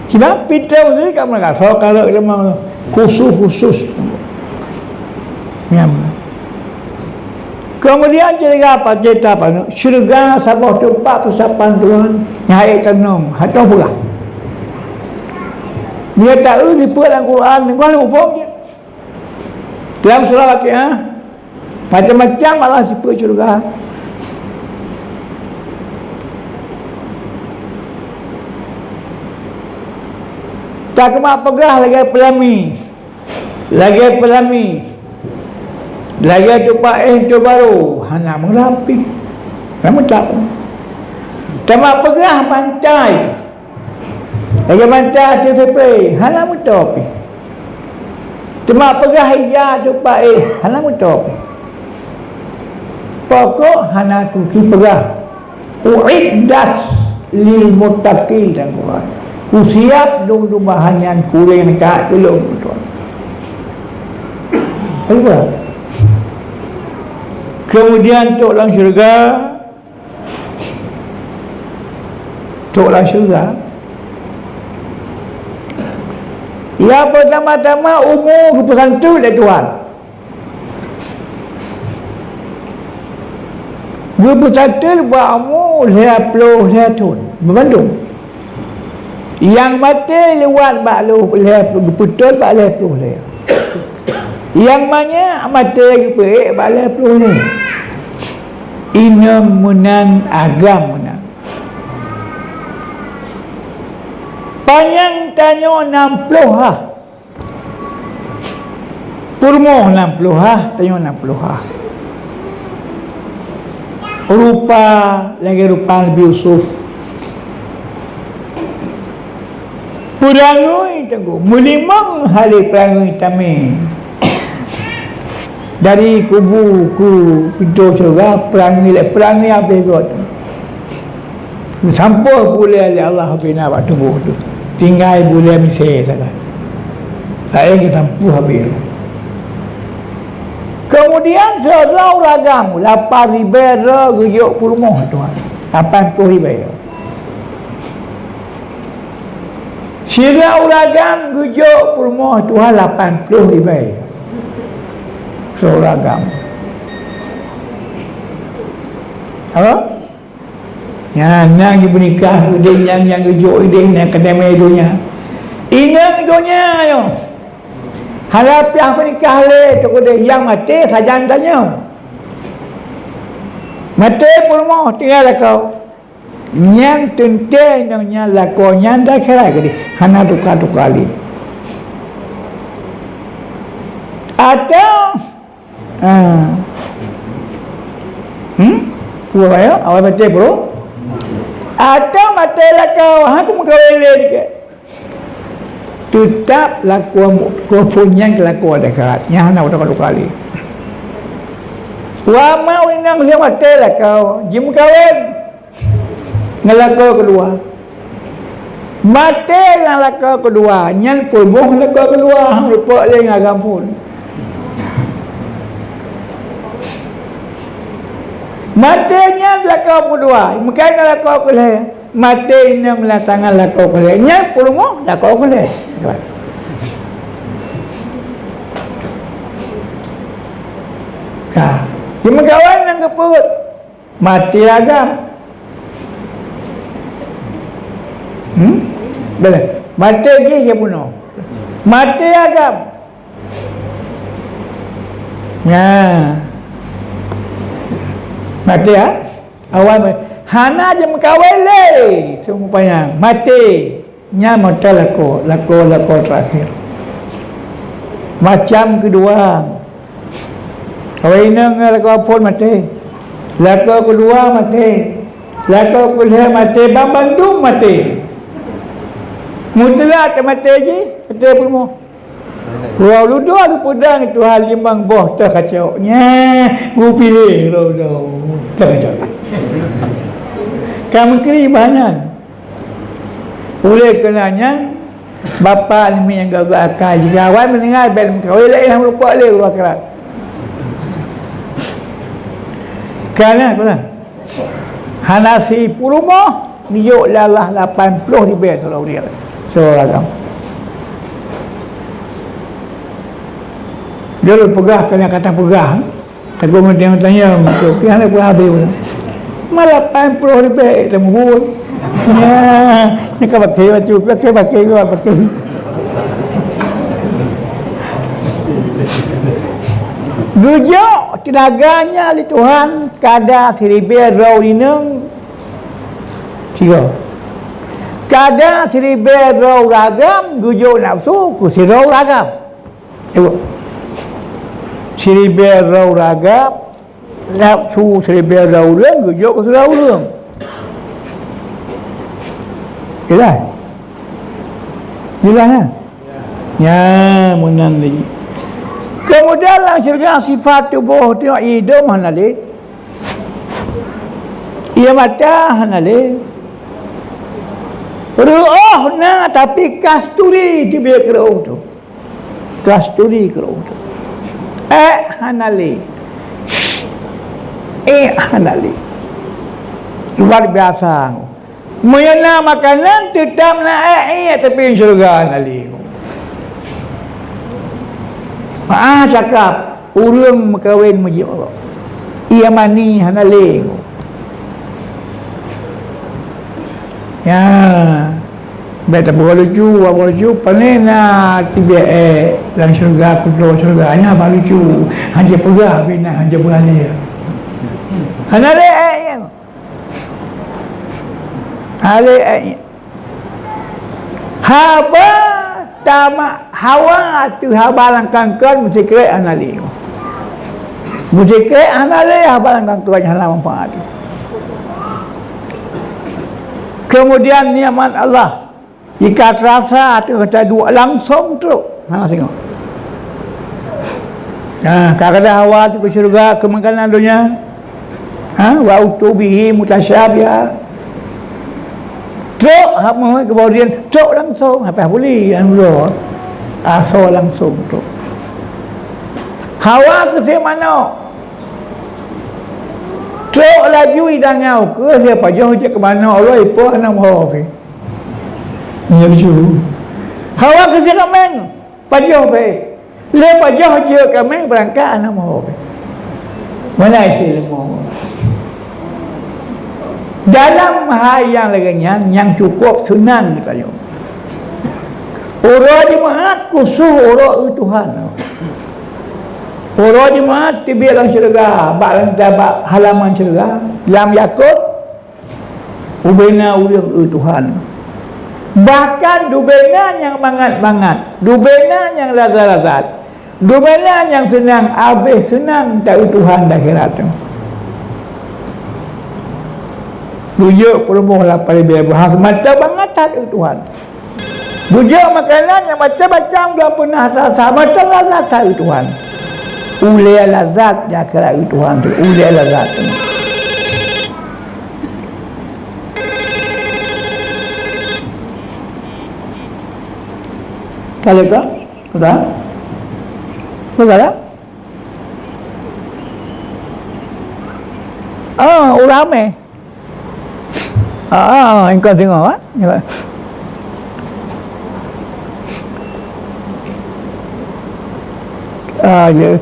Sebab pintoe meuseujid ka meurasoe ka rhot limong khusus-khusus. Nyan. Kemudian syeuruga apa? Cerita apa? Syeuruga saboh teumpat peusapan Tuhan nyang hana teunom, hana peugah. Dia tahu di dalam Quran, ni kan hukum je. Dalam surah Al-Fatihah, macam-macam Allah sebut syurga. Tak kemak peugah lagèe peulami, lagèe peulami, lagèe tupak éh tu baru, hana meurapi. Kamu tahu. Teuma peugah pantai, lagèe mata ateueh peupreh, hana meutopi. Teuma peugah ija tupak éh, hana meutopi. Pokok hana tuki peugah, "Uiddat lil muttaqin," dan Quran. Kusiap dum-dum bahan nyan kureng dekat ulôn, Tuhan. Kemudian tok lam syurga, Trok lam syeuruga. Nyang peutama-tama umu geupeusanteut lé Tuhan. Geupeusanteut bak umu lhèe ploh lhèe thôn. Beubandum. Nyang maté liwat bak lhèe, geupeutôn bak lhèe ploh lhèe. Nyang manyak maté geupeuék bak lhèe ploh lhèe. Inong meunan, agam meunan. Panyang tanyoe nam ploh ha. Peurumoh nam ploh ha, tanyoe nam ploh ha. Rupa lagèe rupa Nabi Yusuf. Peurangui teungku, meulimong hali peurangui tamé. Dari kubu keu pintoe syeuruga, peurangui lé, peurangui habéh gét. Geusampôh bulèe lé Allah bina bak tuboh teuh. Tinggai bulèe misé sagai. Laén geusampôh habéh. Keumudian sidroe ureueng agam, lapan ribèe droe geujok peurumoh Tuhan. Lapan ploh ribèe. Sidroe ureueng agam geujok peurumoh Tuhan lapan ploh ribèe. Sidroe ureueng agam. Apa? Nyan, nyang geupeunikah udeh nyan, nyang geujok udeh nyan keuneuk mé donya. Inong donya nyoe. Hana piah peunikah lé teuk udeh nyang maté sajan tanyoe. Maté peurumoh tinggai lakoe. Nyang teuntèe inong nyan lakoe nyan di akhirat keudeh. Hana tuka-tuka lé. Atau Ha. Hmm? Peue raya? Awai maté, bro. Atau maté lakoe, ha, tu meukawen lé dikit. Teutap lakoe mu-, keu phon nyan keu lakoe di akhirat. Nyan hana udah kali. Wa ma ureueng nyang lheueh maté lakoe, jimeukawen. Ngon lakoe keudua. Maté lam lakoe keudua, nyan peurumoh lakoe keudua, han leupok lé ngon agam phon. Maté nyan lakoe keudua, meukai ngon lakoe keulhèe. Maté inong lam tangan lakoe keulhèe, nyan peurumoh lakoe keulhèe. Ka. Jimeukawen ngon geupeuet. Maté agam. Hmm? Boleh. Maté jih dia bunuh. Maté agam. Nah. Maté, ha? Awai ma-, hana jimeukawen lé, seumeupayan. Maté. Nyan mata lakoe, lakoe, lakoe terakhir. Macam keudua. Awai inong ngon lakoe phôn maté. Lakoe keudua maté. Lakoe keulhèe maté, banmandum maté. Mutlak maté jih, maté peurumoh. Uroe dudoe geupeudong Tuhan limong boh teuh kacok. Nyan, geupiléh uroe dudoe teuh kacok. Ka meukri bah nyan. Oleh keuna nyan, bapak namiet nyang gagah akai jih, awai meuninggai bèk meukawen lé, nyang meurupok lé uroe akhirat. Kana, kana. Hana si peurumoh, neujok lé Allah lapan ploh ribèe sidroe ureueng, sidroe agam. Dia lôn peugah keu nyang ka tapeugah. Takot meutanyong-tanyong, tapi hana peuhabéh pun. Ma lapan ploh ribèe tamubuet. Nya, nya ka paké bacut, paké, paké, paké. Geujok teunaga nyan lé Tuhan, kada siribèe droe inong sigoe. Kada siribèe droe ureueng agam geujok nafeusu keu sidroe ureueng agam. Tengok. Siribèe droe ureueng agam, nafeusu siribèe droe ureueng geujok keu sidroe ureueng. Jelas? Jelas, ya? Nya, meunan lé. Keumudian lam syeuruga sifat tuboh teuh idong hana lé. Ie mata hana lé. Reuôh na, tapi kasturi teubiet keu reuôh teuh. Kasturi keu reuôh teuh. Ék hana lé. Ék hana lé. Luar biasa. Meunyoe na makanan, teutap na ék, tapi syeuruga hana lé. Meu'ah cakap, ureueng meukawen meujeuet, ie mani hana lé. Ya, bèk tapeubuet lucu, buet lucu, pane na teubiet ék lam syeuruga, keudroe syeuruga, nyan bah lucu, hana jipeugah, bina hana jipeugah lé. Hana lé ék nyan. Hana lé ék nyan. Haba tamat hawa teuh haba lam kangkon meusikrek hana lé. Meusikrek hana lé haba lam kangkon hana manfaat. Keumudian nikmat Allah. Jika teurasa ateueh gata duek langsong trok. Ha, singoh. Ha, ka gata hawa teuh keu syeuruga keu makanan donya. Ha, wa utubihi mutasyabiha. Trok, ha, meuhôi keu baudien, trok langsong. Hana payah puli, anu droe. Asoe langsong trok. Hawa keu sép manok. Trok laju idangau keu lheueh pajoh jeuet keu manok, Allah ipoh aneuk moho pih. Nyan lucu. Hawa keu si kaméng, pajoh bèe. Lé pajoh jeuet kaméng beurangkat aneuk moho bèe. Meunan isi leumo. Dalam hai nyang lagèe nyan, nyang cukôp seunang geutanyoe. Uroe Jumat khusos uroe eu Tuhan. Uroe Jumat teubiet lam syeuruga, bak lantai, bak halaman syeuruga, lam Yakub, Ubena ureueng eu Tuhan. Bahkan dubena nyang mangat-mangat, dubena nyang lazat-lazat, dubena nyang seunang, abéh seunang ta eu Tuhan di akhirat nyoe. Beujeuet peurumoh lapan ribèe buah, mata bangat that eu Tuhan. Beujeuet makanan nyang macam-macam, blah peunah rasa, mata lazat that eu Tuhan. Ulèe lazat di akhirat eu Tuhan teuh, ulèe lazat teuh. Ka lheueh ka? Ka? Ka lheueh? Ah, ureueng ramè. Ah, ah, engkau tengok, ah. Ah, ya.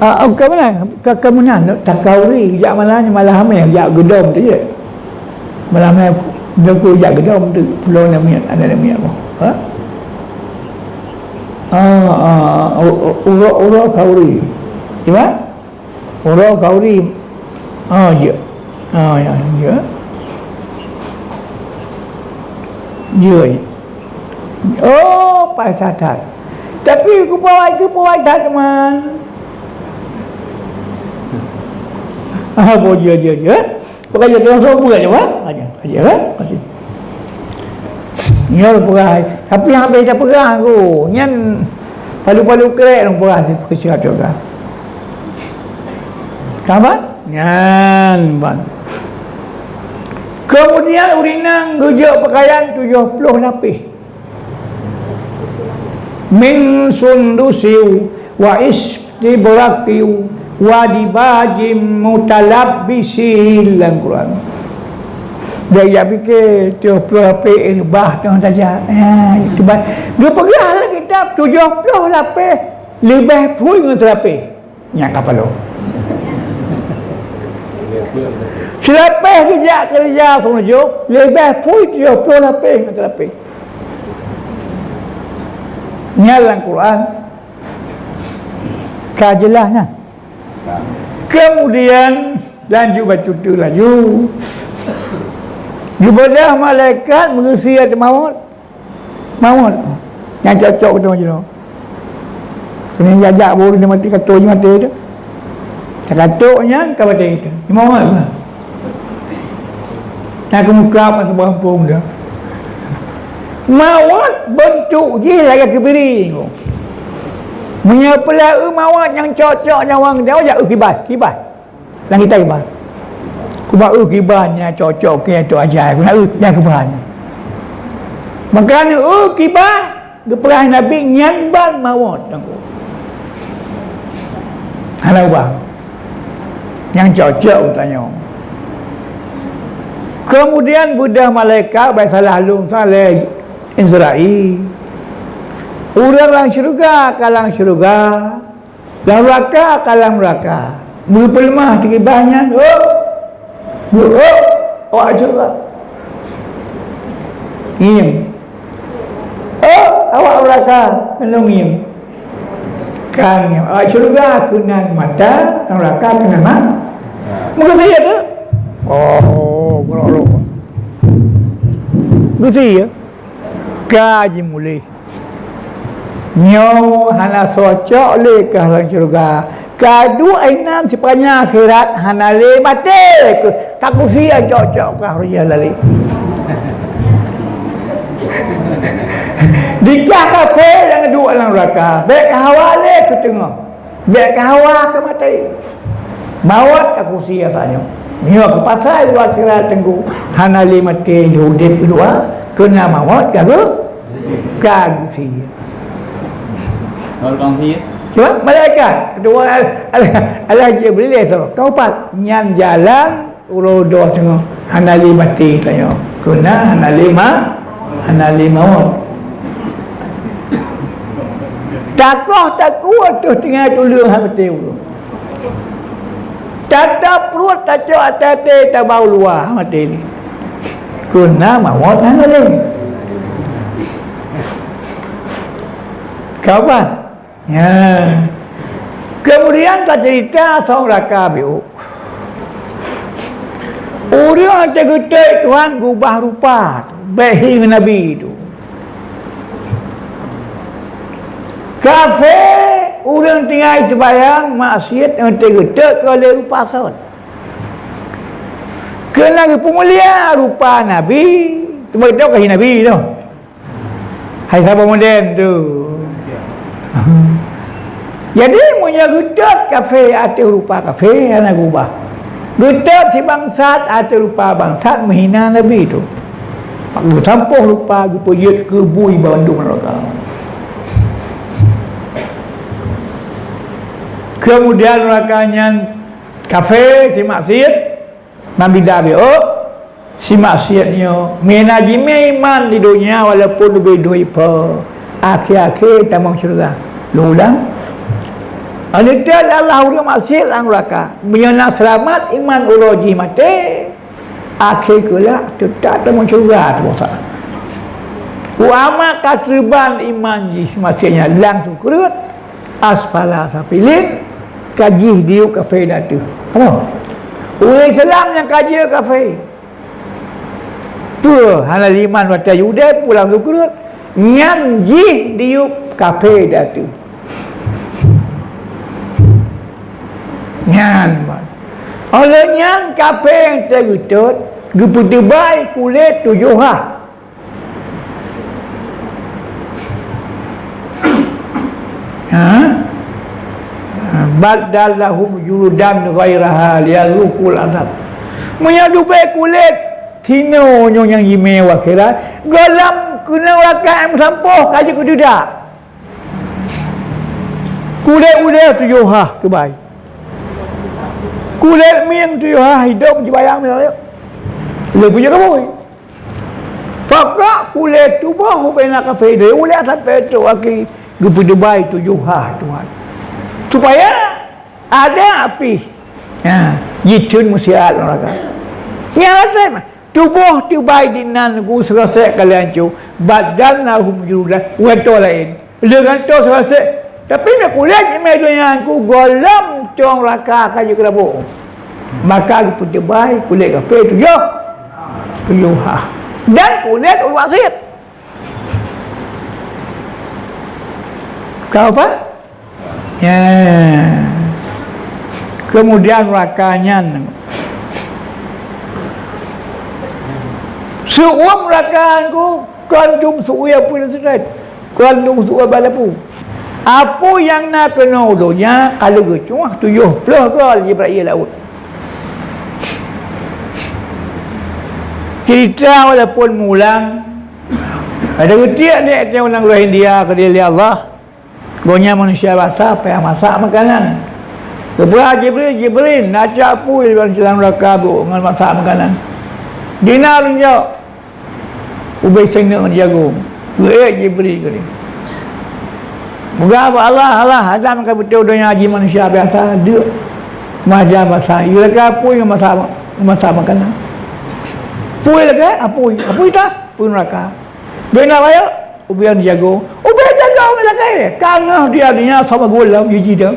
Ah, ah, ka meunan? Ka, ka meunan, takauri, jak malam ni, malam Khamis, jak geudom tu je. Malam Khamis, dia ku jak geudom tu, pulo aneuk miet, aneuk miet apa? Ha? Ah, ah, u-, u-, uroe-uroe kauri. Ba? Uroe kauri. Ah, jeuet. Ah, ya, jeuet. Jeuet. Oh, pai that-that. Tapi kupuai, kupuai that, teman. Ah, bo jeuet, jeuet, jeuet. Bukan jeuet, langsung buat je, bah. Aja, aja, kan? Masih. Nyoe peugah, tapi nyang habéh dah peugah aku. Nyan palu-palu krek dong peugah si peukeucap juga. Ka ban? Nyan ban. Kemudian ureueng inong geujok peukayan tujoh ploh lapéh. Min sundusiu wa istibraqi wa dibajim mutalabbisin lam Quran. Dia ya pikir tujoh ploh lapéh reubah teuh saja. Ya, itu ba-, dia peugah lah kitab tujoh ploh lapéh leubeh phui ngon seulapéh. Nyan ka paloe. Seulapéh geujak keureuja seumeujôh, leubeh phui tujoh ploh lapéh ngon seulapéh. Nyan lam Quran. Ka jeulaih nyan. Kemudian, lanjut bacut laju. Geubeudôh malaikat meugeusie ateueh mawöt. Mawöt. Nyang cocok keu teuma jinoe. Keuneuk jajak bak ureueng maté, ka tho jih maté teuh. Ka tho nyan ka maté teuh. Mawöt lah. Nyang keumukab masa beugampông teuh. Mawöt beuntuk jih lagèe keubiring. Meunyoe peulahé mawöt nyang cocok nyang wang jauh, jak eu kiban, kiban. Lam kitab kiban. Kuba eu kiban nyang cocok keu ateueh ajai. Ku na eu nyang kiban. Maka na eu kiban geupeugah Nabi nyan ban mawöt. Hana ubah. Nyang cocok geutanyoe. Kemudian beudôh malaikat, bak salah lôn salah Israel. Ureueng lam syeuruga ka lam syeuruga. Lam neuraka ka lam neuraka. Beupeuleumah teukiban nyan, oh. Bu, oh, awak syeuruga. Ngieng. Oh, awak neuraka keuneuk ngieng. Ka ngieng. Awak syeuruga keunan mata, neuraka keunan ma-, meukeusé teuh. Oh, geurok-rok. Geusie. Ka jimuléh. Nyoe hana cocok lé kah lam syeuruga. Ka duek inan sipanya akhirat hana lé maté. Ka kusie cocok kah raya lalé. Dikah kafé nyang duek lam neuraka. Bèk ka hawa lé keu teungoh. Bèk ka hawa keu maté. Mawöt ka kusie ata nyoe. Nyoe keu pasai dua kira teungku. Hana lé maté lé udép keudua. Keunan mawöt ka geu-, ka kusie. Cuba malaikat. Kedua, Allah, Allah Jibril esok. Kau pat. Nyan jalan. Uroe doh teungoh hana lé maté tanyoe. Keunan hana lé ma-, hana lé mawöt. Takoh takue teuh tinggai tuleueng hana maté ulôn. Tata pruet tacok até-até taba u luwa hana maté lé. Keunan mawöt hana lé. Kawan, Ya. Kemudian tacerita asai neuraka biôh. Ureueng nyang teugeutôt Tuhan geubah rupa tu, bèk hi ngon Nabi tu. Kafé, ureueng tinggai teubayang maksiet nyang teugeutôt keu lé rupa sot. Keunan geupeumulia rupa Nabi, teuma geutanyoe ka hi Nabi tu. Hai saboh modern tu. Jadi, meunyoe geutôt kafé ateueh rupa kafé, hana geubah. Geutôt sibangsat ateueh rupa bangsat, meuhina Nabi tu. Geusampôh rupa, geupeujeuet keu bui bandum neuraka. Keumudian neuraka nyan kafé, si maksiet, Nan bida biôh, si maksiet nyoe, meunan jimé iman di donya walaupun leubeh dua ipa, akhé-akhé tamong syeuruga. Lôn ulang. Aneuk Allah ureueng maksiet lam neuraka. Meunyoe na seulamat iman uroe jih maté, akhé keulak teutap tamong syeuruga teubosa. Ulama ka seuban iman jih maksiet nyan langsung keureuet. Asfala safilin, ka jih diyueb kafé di ateueh. Apa? Ureuëng Islam nyang ka jeuet kafé. Peue hana iman watée Yahudi pulang sukreut, nyan jih diyueb kafé di ateueh. Nyan, óh lheueh nyan kafé nyang teugeutôt geupeuteubai kulét tujoh ha. Ha? Badalnahum juludan ghairaha liyadzuqul azab. Meunyoe leubeh kulét sinoe nyoe nyang jimé u akhirat, gohlom keunoe rakan meusampôh ka jeuet keu duda. Kulét udeb tujoh ha teubai. Kulét mieng tujoh ha hidom jibayang misalnya. Lé punya kabui. Pokok kulét tuboh ubena kafé deh uleh sampai tu aki geupeudeubai tujoh ha Tuhan. Supaya ada api. Ha, jitheun meusiat neraka. Nyang rasa tuboh teubai dinan ku seurasek kalian cu badalnahum juludan, watée laén. Lé gantoe seurasek, tapi na kulét jimé donya ku gohlom cong raka ka jeuet keu labôk. Maka geupeuteubai kulét kafé tujoh, tujoh ha. Dan kulét ureuëng maksiet. Kau apa? Ya. Kemudian raka nyan. Seuuem raka ku kon dum seuuem pun seukat. Kon dum seuuem balapu. Apui nyang na keunoe donya kalau geucuah tujoh ploh gol Jibril laôt. Cerita walaupun mulang, ada geutik aneuk teuh ureuëng luwa India keudeh lé Allah. Gobnyan manusia biasa payah masak makanan. Geupeugah Jibril, "Jibril, na cak apui lam, lam neraka bu ngon masak makanan." Di na lôn jok. Ubé seuneuk ngon jagong. Peuék Jibril keu lé. Peugah bak Allah, "Allah, Adam ka beutôi donya jih manusia biasa, deuk maja masak. Yue lagée apui ngon masak, ngon masak makanan." Apui lagée apui, apui tah, apui neraka. Bina rayeuk, ubé jagong. Ubé jagong lagée. Ka ngeuh dia donya sama gula jiji dah.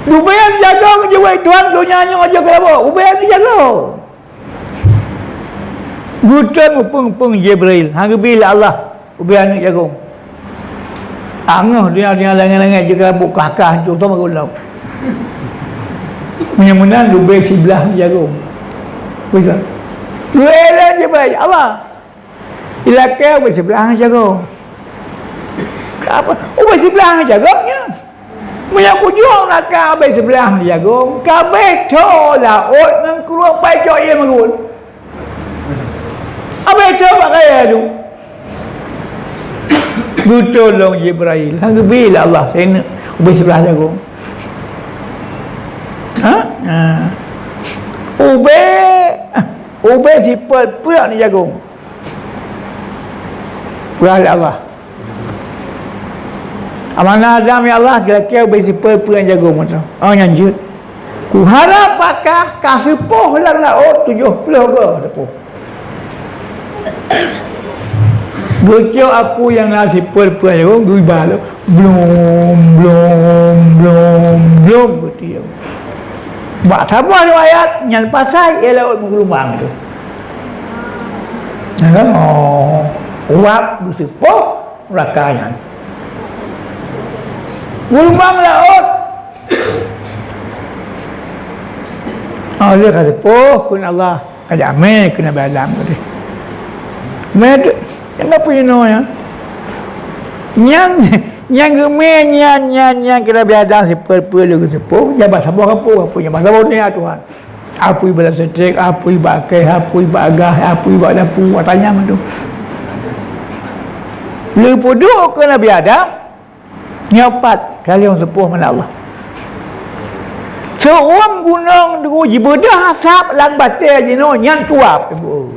Ubé jagong jeuet Tuhan donya nyoe aja keu labo. Ubé jagong. Geutem mupeung-peung Jibril, han geubi lé Allah ubé aneuk jagong. Angeuh donya-donya langét-langét jeuet keu labo kah-kah hanco sama gula. Meunyoe meunan ubé siblah jagong. Bisa. Geuélan Jibril, Allah. Ilakée ubé siblah jagong. Apa? Ubé siblah jagong nyan. Meunyoe kujok naka abéh siblah jagong, kabéh tho laôt ngon krueng pai cok ié meurul. Abéh tho bak kayée tu. Geutulông Jibril, han geubi lé Allah seuneuk ubé siblah jagong. Ha? Ha. Ubé, ubé sipeuet peuet jagong. Peugah lé Allah. Amanah Adam, "Ya Allah, kira-kira ubé sipeuet peuet jagong mantong." Oh, nyan jeuet. Kuharap pakah ka seupoh lam laôt tujoh ploh goe seupoh. Geucok apui nyang na sipeuet peuet jagong, geuba lom. Blom, blom, blom, blom, beutiek. Bak saboh riwayat, nyan pasai, ia laôt meugeulumbang tu. Nah, kan? Oh, uap geuseupoh neraka nyan. Geulumbang laôt. Oh, lé ka seupoh kheun Allah. Ka jamé keu Nabi Adam tadi. Mé tu, kenapa inoe nyan? Nyan, nyang geumé nyan, nyan, nyan keu Nabi Adam sipeuet-peuet lé geuseupoh, jabat saboh kapô, kapô jabat saboh donya Tuhan. Apui bak listrik, apui bak kèh, apui bak gas, apui bak dapu, ata nyan tu. Lé peuduek keu Nabi Adam, Nyoe pat kali nyang seupoh meunan Allah. Seuuem gunong teungku jibeudoh asab lam batée jinoe nyan suap teungku.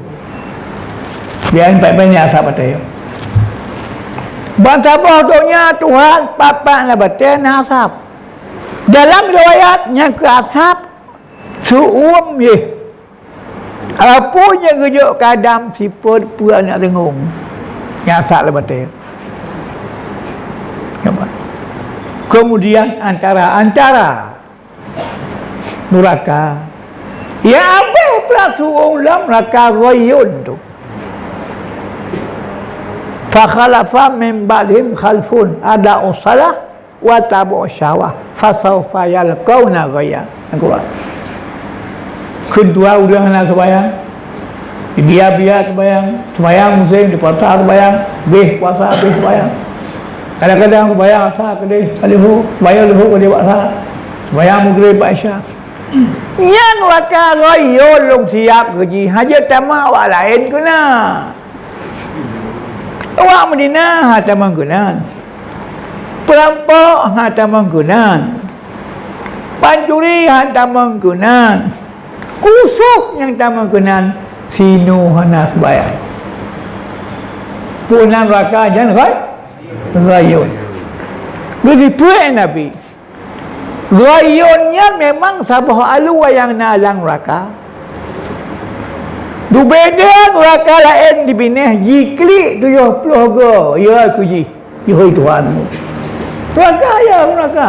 Biar empat banyak asab batée. Ban saboh donya Tuhan papak lam batée na asab. Dalam riwayat nyang keu asab seuuem jih. Apui nyang geujok keu Adam sipeuet peuet aneuk teungong nyang asab lam batée. Nampak? Kemudian antara-antara nuraka, ya, abéh pula su'ulam nuraka Ghayyun tu. Fa khalafa min ba'dihim khalfun ada'us shalah wa tabu syahwah, fasaufa yalqauna ghayya. Yang keluar. Keudua ureuëng hana sembahyang, dia biak sembahyang, sembahyang musém, di puasa sembahyang, beh puasa, beh sembahyang. Kadang-kadang sembahyang asa keudeh, ka leuhô, sembahyang leuhô keudeh bak sa, sembahyang maghrib bak isya. Nyan nuraka Ghayyun lôn siap keu jih, hana jeuet tamong awak laén keunan. Awak Madinah hana tamong keunan. Peurampok hana tamong keunan. Pancuri hana tamong keunan. Khusos nyang tamong keunan, si Nuh hana sembahyang. Peue nan nuraka nyan, Ghay-, Ghayyun. Geuteupeue Nabi. Ghayyun nyan memang saboh alue nyang na lam nuraka. Beubeda nuraka laén dibinéh jiklik tujoh ploh goe, ya keu jih, jihôi Tuhan. Nuraka ya nuraka.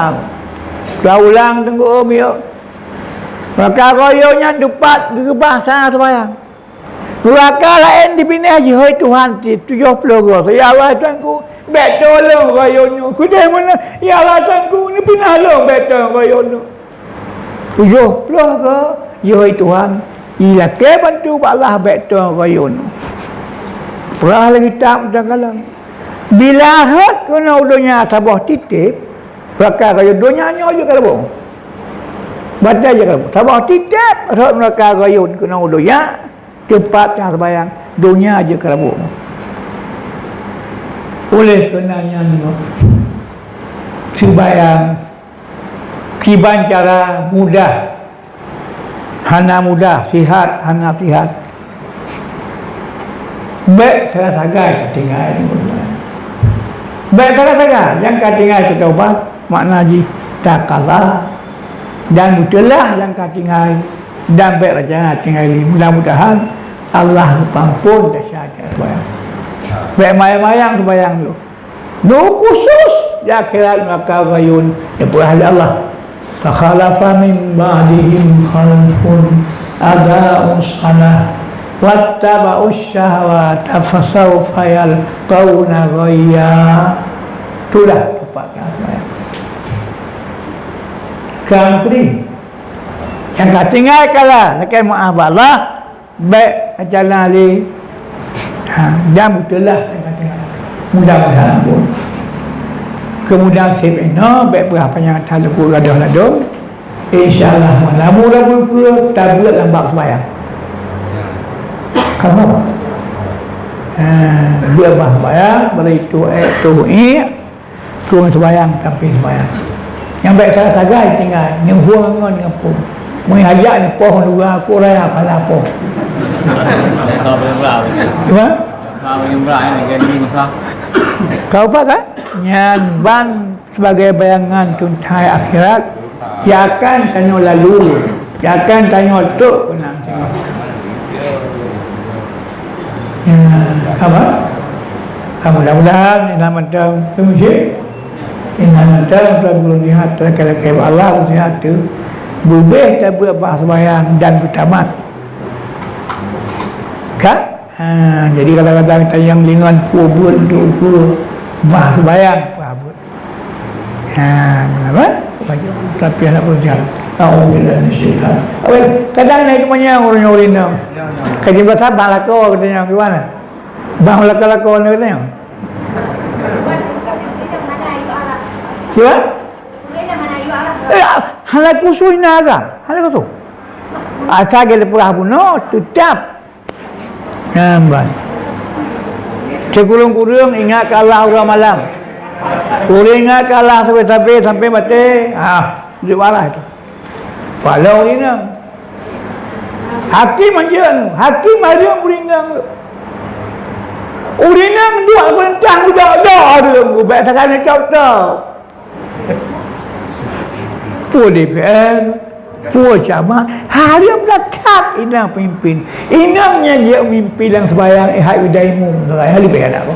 Ka ulang teungku, ya. Nuraka Ghayyun nyan teumpat geukeubah sa sembahyang. Nuraka laén dibinéh jihôi Tuhan, tujoh ploh goe. Ya Allah Tuhanku, bék tho lôn Ghayyun nyoe. Keudeh meunan, ya Allah Tuhanku, neupinah lôn bék tho Ghayyun nyoe. Tujoh ploh goe jihôi Tuhan, ilakée bantu bak Allah bék tho Ghayyun nyoe. Peurah lé kitab teukalon. Bila rhot keunoe u donya saboh tieb-tieb, nuraka Ghayyun, donya nyoe jeuet keu lôn. Batée jeuet keu lôn. Saboh tieb-tieb rhot nuraka Ghayyun keunoe u donya, teumpat nyang sembahyang, donya jeuet keu lôn. Oleh keunan nyan, sembahyang kiban cara mudah, hana mudah, sihat, hana sihat. Bék sagai-sagai tatinggai. Bék sagai-sagai, nyang ka tinggai tataubat, makna jih takalah dan beuteulah nyang ka tinggai, dan bék rencana tinggai lé. Mudah-mudahan Allah geupeuampon desya-desya sembahyang. Bék mayang-mayang sembahyang lôn. Nyoe khusos di akhirat nuraka Ghayyun, dipeurah lé Allah. Fa khalafa min ba'dihim khalfun adha'us shalah wattaba'us syahawati fasawfa yalqauna ghayya. Itulah teumpat kafir. Kafir. Nyang ka tinggai kala, lakée meu'ah bak Allah, bék rencana lé. Ha, dan beuteulah, mudah-mudahan pun. Kemudian seb inoe, bék peurah panyang that leuku gadoh ladôm. Insya Allah, meulamu dah beukeu, tabeuet lam bab sembahyang. Kamu? Ha, beuet bab sembahyang, bari tu ék, tu ék. Keu sembahyang, tapi sembahyang. Nyang bék sagai-sagai tinggai, neuhueng ngon ngon pom. Meunyo hajat neupoh luwa, ku raya pala poh. Cuba? Kau apa kan? Nyan ban sebagai bayangan teuntang akhirat, ya akan tanyoe lalu, ya akan tanyoe tok keunan. Ya, sabar. Mudah-mudahan ingat mantong tu, Encik. Ingat mantong tu, guru lihat, laki-laki Allah, lihat tu. Beubeh tabeuet bak sembahyang dan beutamat. Kan? Ha, jadi kadang-kadang tanyong lingon, peue buet untuk ukur bah sembahyang, peue buet. Ha, kenapa? Tapi anak bujang. Alhamdulillah, syaitan. Awal, kadang naik temannya orang-orang inong. Kaji bahasa bang lako katanya, gimana? Bang lako-lako ni katanya. Gimana? Eh, hana khusus ina ada. Hana khusus. Asal dia lepas bunuh, tetap. Nampak. Sikureueng-kureueng ingat keu Allah uroe malam. Kureueng ingat keu Allah sampai-sampai, sampai maté. Ah, di bawah itu. Pala ureueng inong. Hakim aja anu, hakim aja ureueng inong. Ureueng inong dua perintah budak-budak ureueng, ubak takkan cok-cok. Peue D P R, peue camat, hareuem that inong pemimpin. Inong nyan jeuet memimpin lam sembahyang, eh, hai udai mu, hai leubeh adak ko.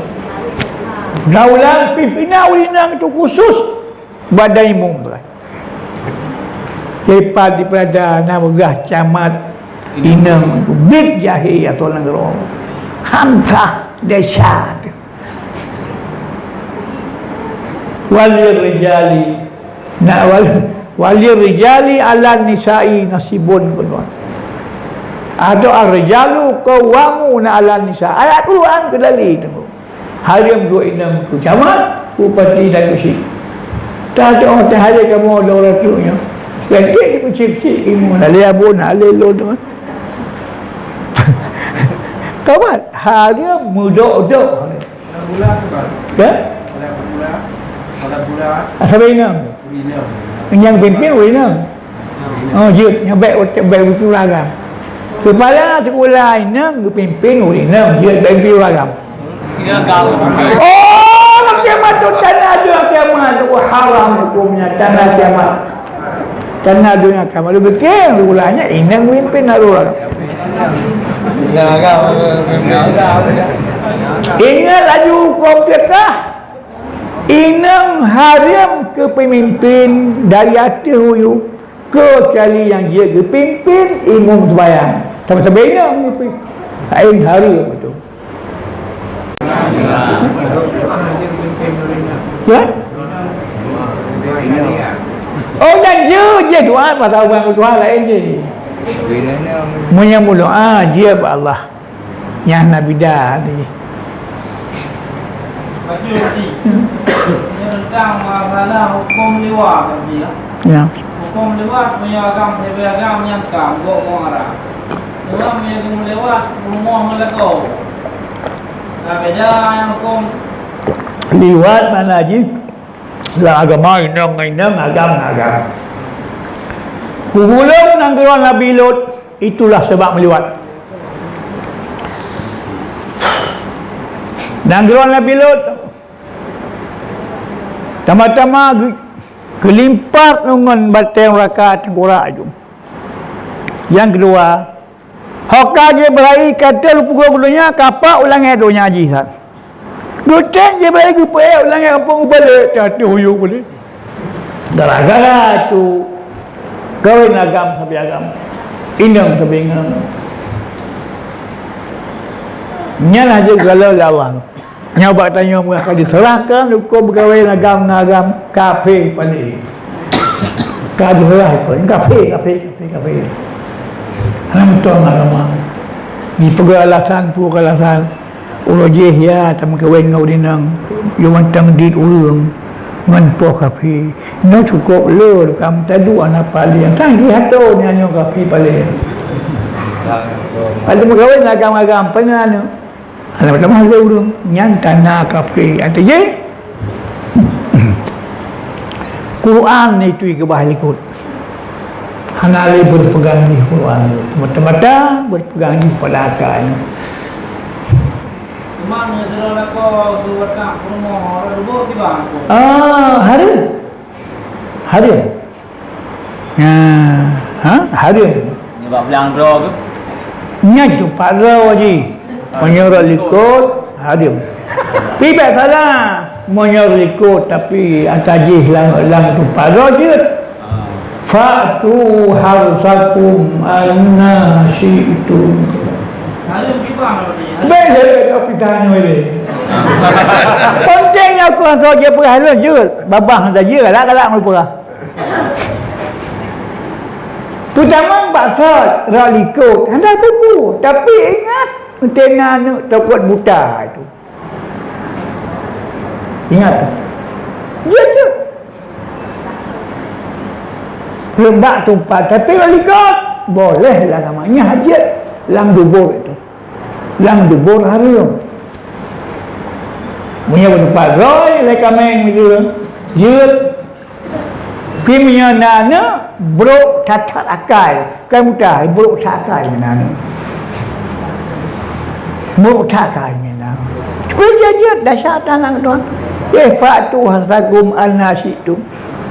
Daulat pimpinan ureueng inong itu khusus. Badan imum tu lah. Lepas di Peulada na beugah camat inong bit jahé atau nanggroe. Hamsah desya tu. Walir rijali, na wal-, walir rijali ala nisa'i nasibun keudua. Atau ar-rijalu qawwamuna ala nisa. Ayat Quran keu dalil tu. Hareuem dua inong keu camat, keu bupati dan keu syik. Tatoh teuh hareuem kamoe dua ratus nyoe. Ganti keu syik-syik ilmu. Lé abon, lé lôn tu. Kamat, hareuem meudok-dok. Ya? Asal inong. Nyang pimpin ureueng inong. Oh, jeuet, nyang bèk, bèk beutôi agam. Keupala sikula inong geupimpin ureueng inong, jeuet bèk pimpin ureueng agam. Oh, macam tu tanah dia kiamat tu haram hukumnya, tanah kiamat. Tanah dunia kiamat. Lu bikin, lu ulahnya inong mimpin lalu. Ingat laju hukum fiqah, inong hareuem keu peumimpin dari ateueh u yup. Keucuali nyang jeuet geupimpin imum seumayang. Sabe-sabe inong geupimpin. Laén hareuem tu. Ya? Oh, nyan jeuet, jeuet Tuhan, pasal ureueng Tuhan laén jih. Meunyo mulo, ah, jeuet bak Allah. Nyan na bida tadi. Baca tadi. Ini tentang masalah hukum liwat tadi, ya. Ya. Hukum liwat punya agam, agam nyang ka, gok, gok arah. Orang punya hukum liwat, rumah ngon lakoe. Nah, beda yang hukum. Liwat makna jih, lam agama inong ngon inong, agam ngon agam. Gurulong nanggroe Nabi Lot, itulah sebab meliwat. Nanggroe Nabi Lot, tama-tama geu-, geulimpat ngon batèe neuraka teungkorak ju. Nyang keudua, ho ka Jibril ka trôh geupeugöt keu donya, ka pat u langèt donya jih that. Geutem Jibril geupeuék u langèt gampông geubalek, teuh ateueh u yup balek. Gara-gara tu, kawén agam sabe agam, inong sabe inong. Nyan hana geugala lé Allah. Nyoe bak tanyoe meunyoe ka diseurahkan huköm beugawée agam ngon agam, kafé paleng. Ka diseurah itu, kafé, kafé, kafé, kafé. Hana mantong agama. Jipeugah alasan, peue alasan. Uroe jih ya tameukawen ngon ureueng inong, yue mantong dit ureueng ngon poh kafé. Nyoe cukôp lôn ka meutadu aneuk paleng. Kan jih atô nyan nyoe kafé paleng. Ada meukawen agam-agam, pane aneuk. Aneuk pertama lé ureueng nyan tanda kafé. Ata jih, Quran itu geubah likot. Hana lé berpegang di Quran. Mata-mata berpegang di pada akal. Cuma meunyoe sidroe lakoe geuwatang peurumoh orang lubuk tiba. Ah, hareuem. Hareuem. Ha, ha, hareuem. Nibak blang droe tu. Nyan tu pat droe jih. Meunyoe rot likot, hareuem. Pi bèk salah. Meunyoe rot likot, tapi ata jih lam, lam tu pat droe jeuet. Fa'tu harsakum anna syi'tum. Bèk lé, bèk lé, pita nyoe lé. Penting nyoe keu soe jeuet peugah lôn jeuet. Babah hana jeuet, galak-galak ngon peugah. Peutamong bak sot, rot likot, hana teupeu. Tapi ingat, teuntèe na aneuk tokot buta itu. Ingat. Jeuet tu. Reubak tupat, tapi rot likot, boleh lah agama. Nyan jeuet lam dubur itu. Lam dubur hareuem. Meunyoe bak tupat rot, lé kaméng itu. Jeuet. Tapi meunyoe na aneuk, brok that-that akai. Kan mudah, brok that akai meunan. Brok that akai meunan. Tapi jeuet-jeuet dasar tanang tuan. Eh, fa'tu harsakum anna syi'tum.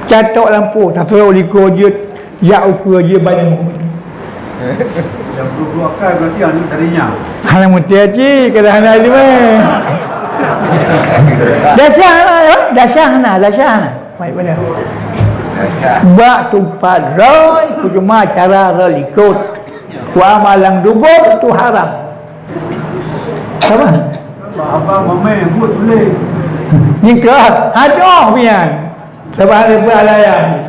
Catok lam poh, tasurok likot jeuet, jak ukeue jeuet banyak. Yang brok-brok akai berarti aneuk dari nyan. Hana meuti cit, kadang hana ilmu. Dasar hana, ya? Dasar hana, dasar hana. Baik, benar. Bak teumpat rhoi, ku cuma cara rhoi likot. Ku amalan dubon tu haram. Apa? Apa mamai buat tulis? Nikah, adoh pian. Sebab ada peralayan.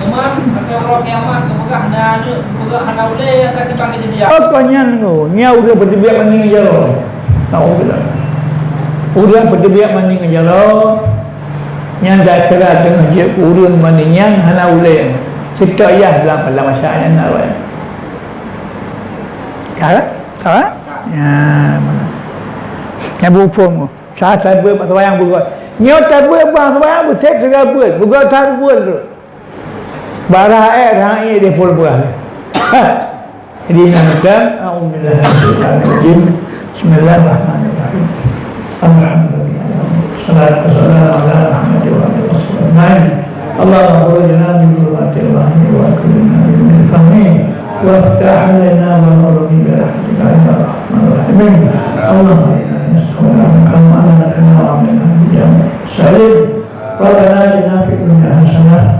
Teman, akan orang kiamat, semoga hana aneuk, semoga hana ulée nyang ka dipanggil jadi. Oh, kau nyan tu. Nyan ureueng peuteubiet mani ngon jaroe. Alhamdulillah. Ureueng peuteubiet mani ngon jaroe. Nyan dah kira teungoh jeuet keu ureueng mani nyan hana ulée. Seutôt yah dalam, dalam masyarakat nyan na awai. Ka? Ka? Ya, mana? Nyan beuhuköm. Sa tabeuet bak sembahyang beugöt. Nyoe tabeuet bak sembahyang beuseb siga beuet. Beugöt that beuet tu. Bara air hang ié di pol beurah. Jadi, nyan kan, a'udzubillahi minasyaitonirrajim. Bismillahirrahmanirrahim. Alhamdulillah. Wassalatu wassalamu ala Muhammadin wa ala alihi wasallam. Allahumma akhrijna min dhulumatil wahmi wa akrimna bi nuril fahmi. Waftah alaina baban nuri bi rahmatika ya arhamar rahimin. Allahumma inna nas'aluka min fahmi wa amali. Rabbana atina fid dunya hasanah